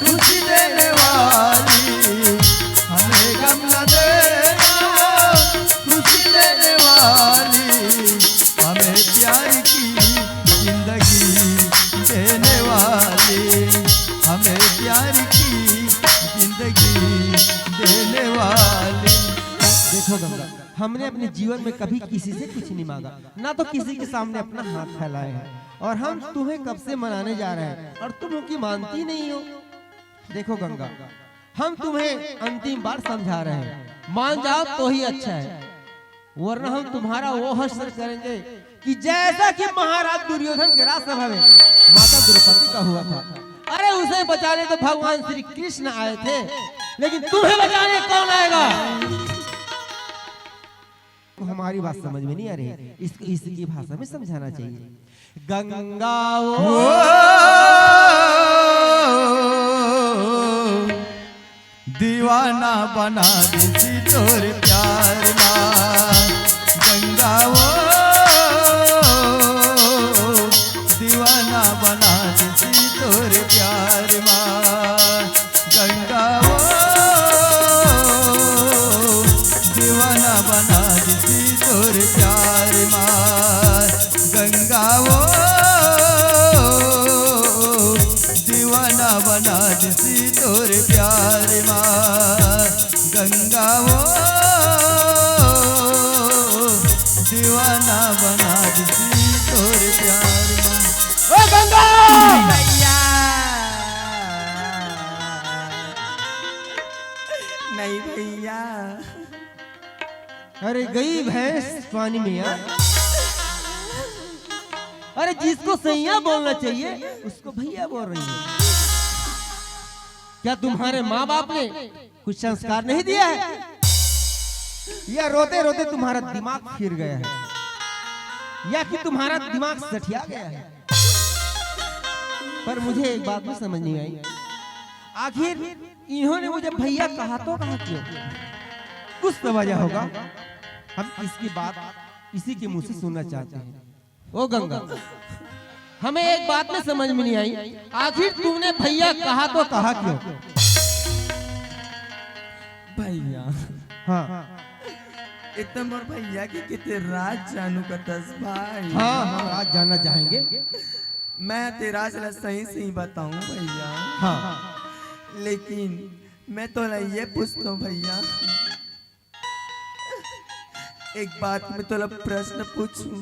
खुशी देने वाली, हमें गम न देना, खुशी देने वाली, हमें प्यार की जिंदगी देने वाली, हमें प्यार की जिंदगी देने वाली। देखो गंगा, हमने अपने जीवन में कभी किसी से कुछ नहीं मांगा, ना तो किसी के सामने अपना हाथ फैलाए हैं, और हम तुम्हें कब से मनाने जा रहे हैं और तुम उनकी मानती नहीं हो। देखो गंगा, हम तुम्हें अंतिम बार समझा रहे हैं, मान जाओ तो ही अच्छा है, वरना हम तुम्हारा वो हश्र करेंगे कि जैसा कि महाराज दुर्योधन के राजसभा में माता द्रौपदी का हुआ था। अरे, उसे बचाने तो भगवान श्री कृष्ण आए थे, लेकिन तुम्हें बचाने कौन आएगा? हमारी बात समझ में नहीं आ रही, इसको इसी की भाषा में समझाना चाहिए। गंगा वो दीवाना बना देसी तोर प्यार मा, गंगा वो दीवाना बना देसी तोर प्यार मा, गंगा वो दीवाना बना देसी तोर प्यार मा, गंगा वो दीवाना बना देसी तोर प्यार मा, गंगा वो दीवाना बना देसी तोर प्यार मा। ओ गंगा! भैया। नहीं भैया। अरे, गई भैंस पानी में यार। अरे, जिसको सैया बोलना चाहिए, उसको भैया बोल रही है। क्या तुम्हारे माँ बाप ने कुछ संस्कार नहीं दिया है, या रोते रोते तुम्हारा दिमाग फिर गया है, या कि तुम्हारा दिमाग सठिया गया है? पर मुझे एक बात भी समझ नहीं आई, आखिर इन्होंने मुझे भैया कहा तो कहा क्यों? कुछ तो वजह होगा। हम इसकी बात इसी के मुंह से सुनना चाहते हैं। ओ गंगा, हमें एक बात में समझ में नहीं आई, आखिर तुमने भैया कहा तो कहा क्यों? भैया। हाँ। इतना मोर भैया के कितने राज जानू का दस भाई। हाँ, हम राज जानना चाहेंगे। मैं तेरा राज ला सही सही बताऊं भैया। हाँ। लेकिन मैं तोला ये पूछता हूँ भैया, एक बात मैं तोला प्रश्न पूछूं,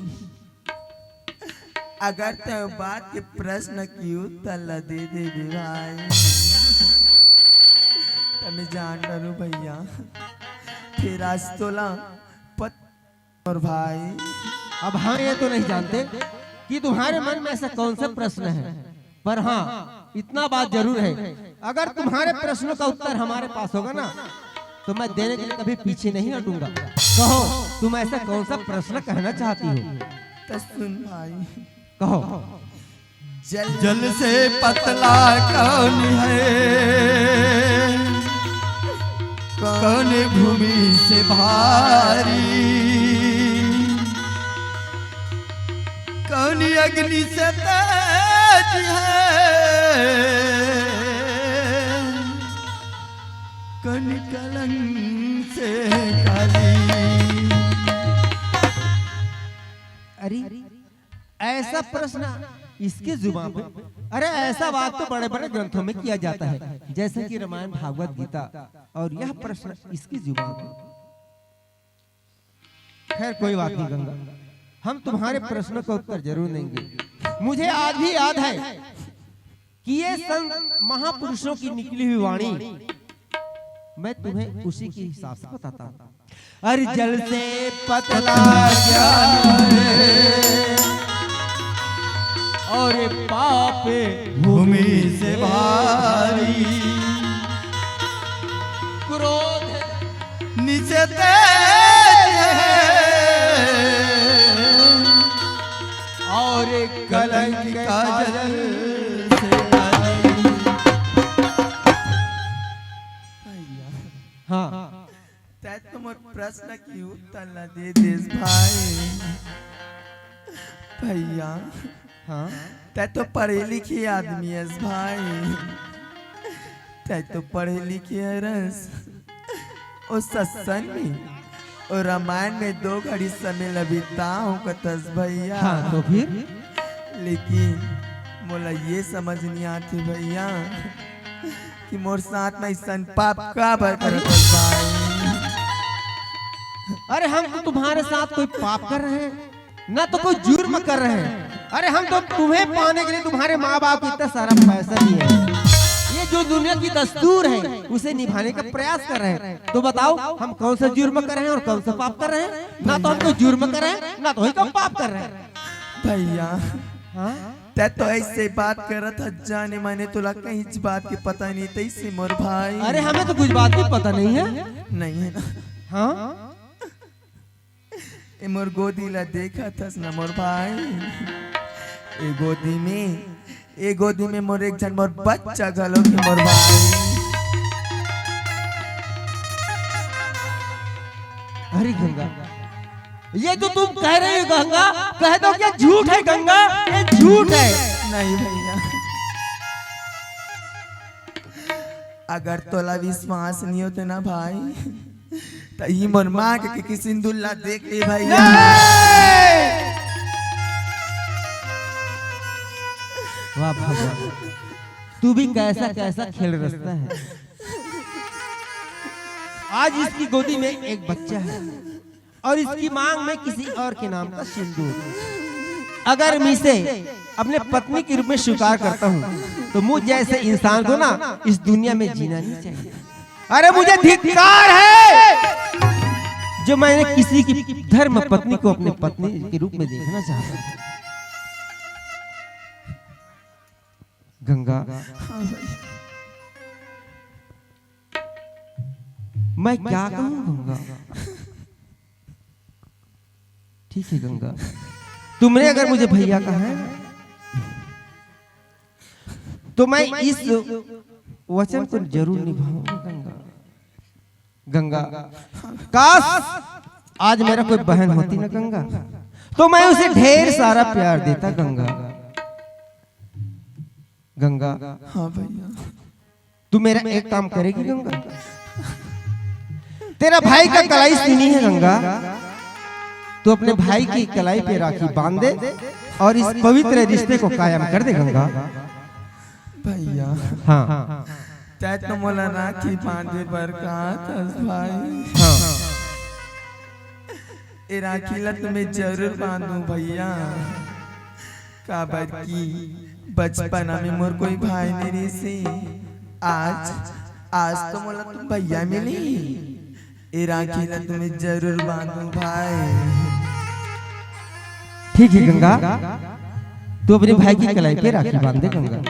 अगर तैं बात के प्रश्न कियो त ला दे देबे भाई, त मैं जान डरूं भैया, फिर आज तोला पत-, और भाई। अब हाँ, ये तो नहीं जानते कि तुम्हारे मन में ऐसा कौन सा प्रश्न है, पर हाँ, इतना बात जरूर है, अगर तुम्हारे प्रश्नों का उत्तर हमारे पास होगा ना, तो मैं देने के लिए कभी पीछे नहीं हटूंगा। कहो, तुम ऐसा कौन सा प्रश्न कहना चाहती हो? तो सुन भाई। कहो। जल जल से पतला कौन है, कौन भूमि से भारी, कौन अग्नि से तेज है, कौन कलंक से काली। अरे, ऐसा प्रश्न इसकी जुबान पे, अरे, ऐसा बात तो बड़े बड़े ग्रंथों में किया जाता है, जैसे कि रामायण, भागवत गीता, और यह प्रश्न इसकी जुबान पे। खैर, कोई बात नहीं गंगा, हम तुम्हारे प्रश्नों का उत्तर जरूर देंगे। मुझे आज भी याद है कि ये संत महापुरुषों की निकली हुई वाणी, मैं तुम्हें उसी के हिसाब से बताता हूँ। अरे, जल से पतला ज्ञान है, और पाप भूमि से भारी। क्रोध प्रश्न के उत्तर ला दे देस भाई। भैया, हाँ? तैं तो पढ़े लिखे आदमी हस भाई, तैं तो पढ़े लिखे हरस। ओ सत्संग में, ओ रामायण में दो घड़ी समय ला बिताहूं कथस भैया। हाँ, तो फिर? लेकिन मोला ये समझ नहीं आती भैया कि मोर साथ में अइसन पाप काबर करत हस भाई। अरे, हम तो तुम्हारे साथ कोई पाप कर रहे हैं, ना तो कोई जुर्म कर रहे हैं। अरे, हम तो तुम्हें पाने के लिए तुम्हारे माँ बाप को इतना सारा पैसा दिए हैं। ये जो दुनिया की दस्तूर है, उसे निभाने का प्रयास कर रहे हैं। तो बताओ, हम कौन सा जुर्म कर रहे हैं और कौन सा पाप कर रहे हैं? ना तो हम कोई जुर्म कर रहे हैं, ना तो ही कोई पाप कर रहे हैं। भैया, हाँ? तैं तो ऐसे बात करत हस, जाने माने तोला कहीं बात के पता नहीं तैसे मोर भाई। अरे, हमें तो कुछ बात की पता नहीं है। नहीं है ना? हाँ? ए मोर गोदी ला देखत हस ना मोर भाई? ए गोदी में, ए गोदी में मोर एक झन मोर बच्चा घलो के मोर भाई। अरे गंगा, ये जो तुम कह रहे हो गंगा, कह दो क्या झूठ है गंगा? ये झूठ है। नहीं भैया, अगर तोला विश्वास नहीं होते ना भाई, त ई मोर मांग के सिंदूर ला देख ले भैया। वाह भगवान, तू भी कैसा कैसा खेल रचता है। आज इसकी गोदी में एक बच्चा है और इसकी मांग में किसी और के नाम का सिंदूर। अगर मैं इसे अपने पत्नी के रूप में स्वीकार करता हूँ, तो मुझ जैसे इंसान को ना इस दुनिया में जीना नहीं चाहिए। अरे, मुझे धिक्कार है जो मैंने किसी की धर्म पत्नी को अपने पत्नी के रूप में देखना चाहता हूँ। गंगा, हाँ भाई। मैं क्या कहूँ गंगा? ठीक है गंगा, तुमने अगर मुझे भैया कहा है, तो मैं इस वचन को जरूर निभाऊंगा गंगा। गंगा, काश आज मेरा कोई बहन होती ना गंगा, तो मैं उसे ढेर सारा प्यार देता गंगा। गंगा, हाँ भैया। तू मेरा एक काम करेगी गंगा? तेरा भाई का कलाई सुनी है गंगा, तू अपने भाई की कलाई पे राखी बांध दे और इस पवित्र रिश्ते को कायम कर दे गंगा। भैया, हाँ। तैं तो मोला राखी बांधे बर कहा थस भाई। हाँ। ए राखी ला तो मैं जरूर बांधूं भैया, काबर कि बचपना में मोर कोई भाई नहीं रहिसे। आज, आज तो मोला तुम भैया मिली। ए राखी ला तो मैं जरूर बांधूं भाई। ठीक है गंगा, तू अपने भाई की कलाई पे राखी बांध दे गंगा।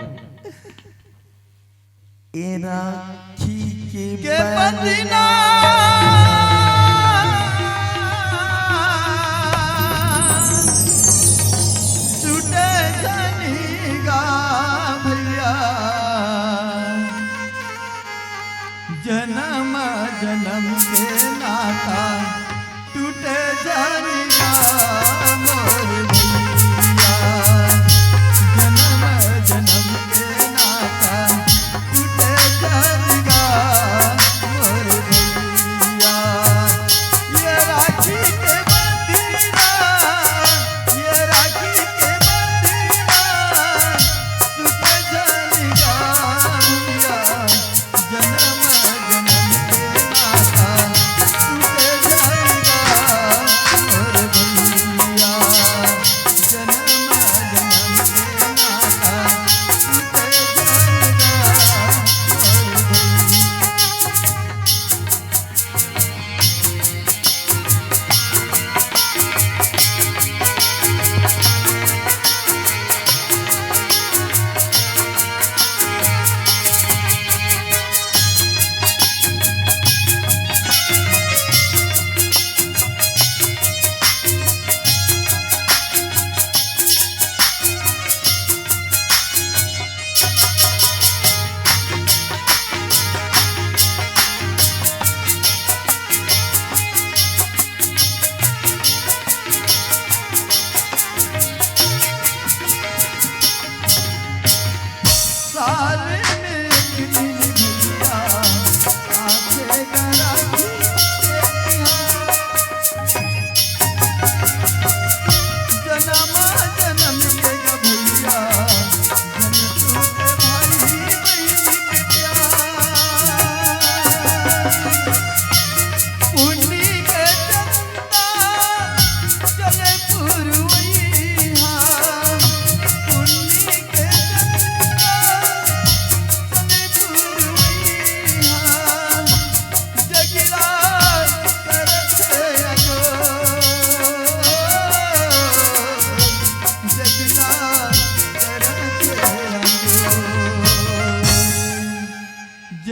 ए राखी के के बंधना बंधना छूटे झन गा भैया, जनम जनम के नाता टूटे झन गा मोर भैया, जनम जनम के नाता टूटे झन गा मोर भैया। ये राखी के बंधना, ये राखी के बंधना टूटे झन गा भैया, जनम जनम के नाता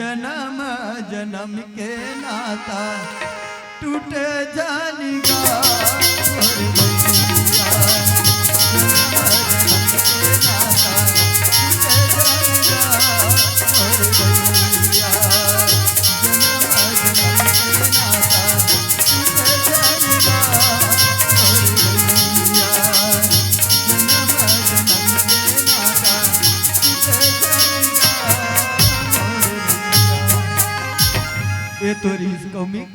जन्म जन्म के नाता टूटे जानी गा मोर भैया। जन्म जन्म के नाता टूटे जानी गा मोर भैया। जन्म जन्म के नाता टूटे जानी गा मोर भैया। जन्म जन्म के नाता टूटे जानी गा मोर भैया। ए तो रहिस कौमिक,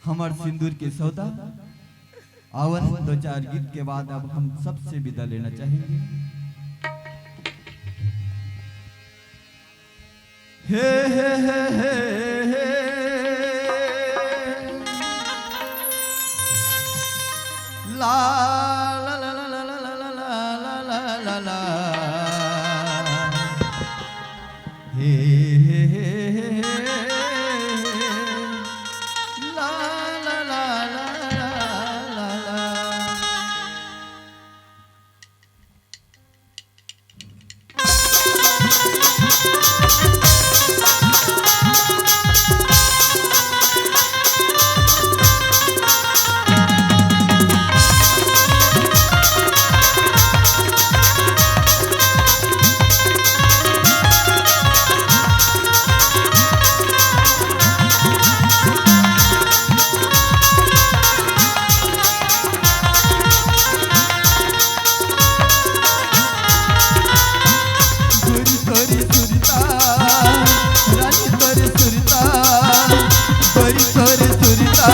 हमर सिंदूर के सौदा। आवन दो चार गीत के बाद अब हम सबसे विदा लेना चाहेंगे। हे, हे, हे, हे, हे। ला, ला, ला, ला। हे, हे, हे, हे, हे। ला, ला, ला, ला। गोरी तोरी सुरता, रानी तोरी सुरता, गोरी तोरी सुरता,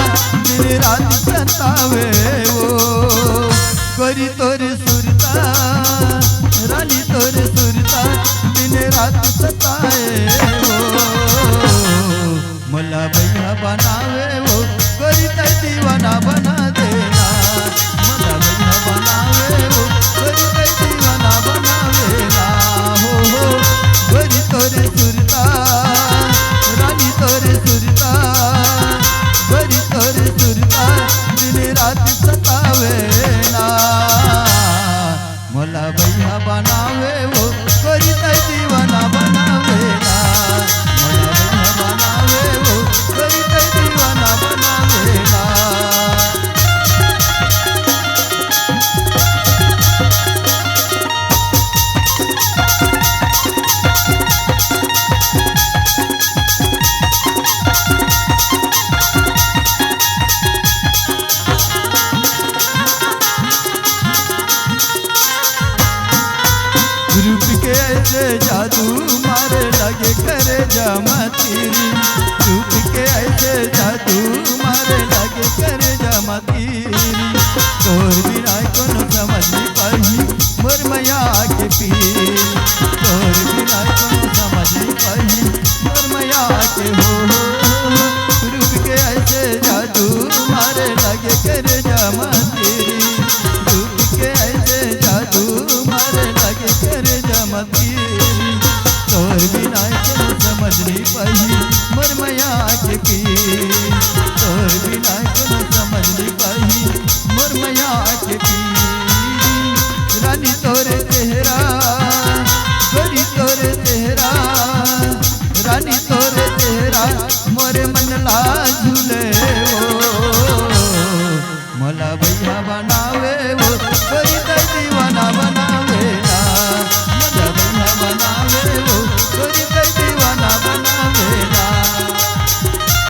दिन रात सतावे वो। गोरी तोरी सुरता, रानी तोरी सुरता, दिन रात सताए वो। मोला भैया बनावे वो, गोरी तै दीवाना बना देना। मोला भैया बनावे वो, गोरी तै दीवाना बनावे ना। हो, हो, गोरी तोरे सुरता, रानी तोरे सुरता, गोरी तोरे सुरता, दिन रात सतावे ना। मोला भैया बनावे वो, गोरी तै दीवाना बनावे ना। मोला भैया बनावे वो, गोरी तै दीवाना बनावे ना। रूप के ऐसे जादू मारे लगे करे जमा तीरी। रूप के ऐसे जादू मारे लगे करे जमा तीरी। तोर बिना कोनो समझ नहीं पाही मोर मया के पीर। तोर बिना कोनो समझ नहीं पाही मोर मया के हो, हो, हो। रूप के ऐसे जादू मारे लगे करे जमा तीरी। रूप के ऐसे जादू मारे लगे करे जमा तीरी। तोर बिना कोनो समझ नहीं पाही मोर मया के पीर। तोर बिना कोनो समझ नहीं पाही मोर मया के पीर। रानी तोरे चेहरा, गोरी तोरे चेहरा, रानी तोरे चेहरा मोरे मन ला झूले वो। मोला भैया बनावे वो, गोरी तै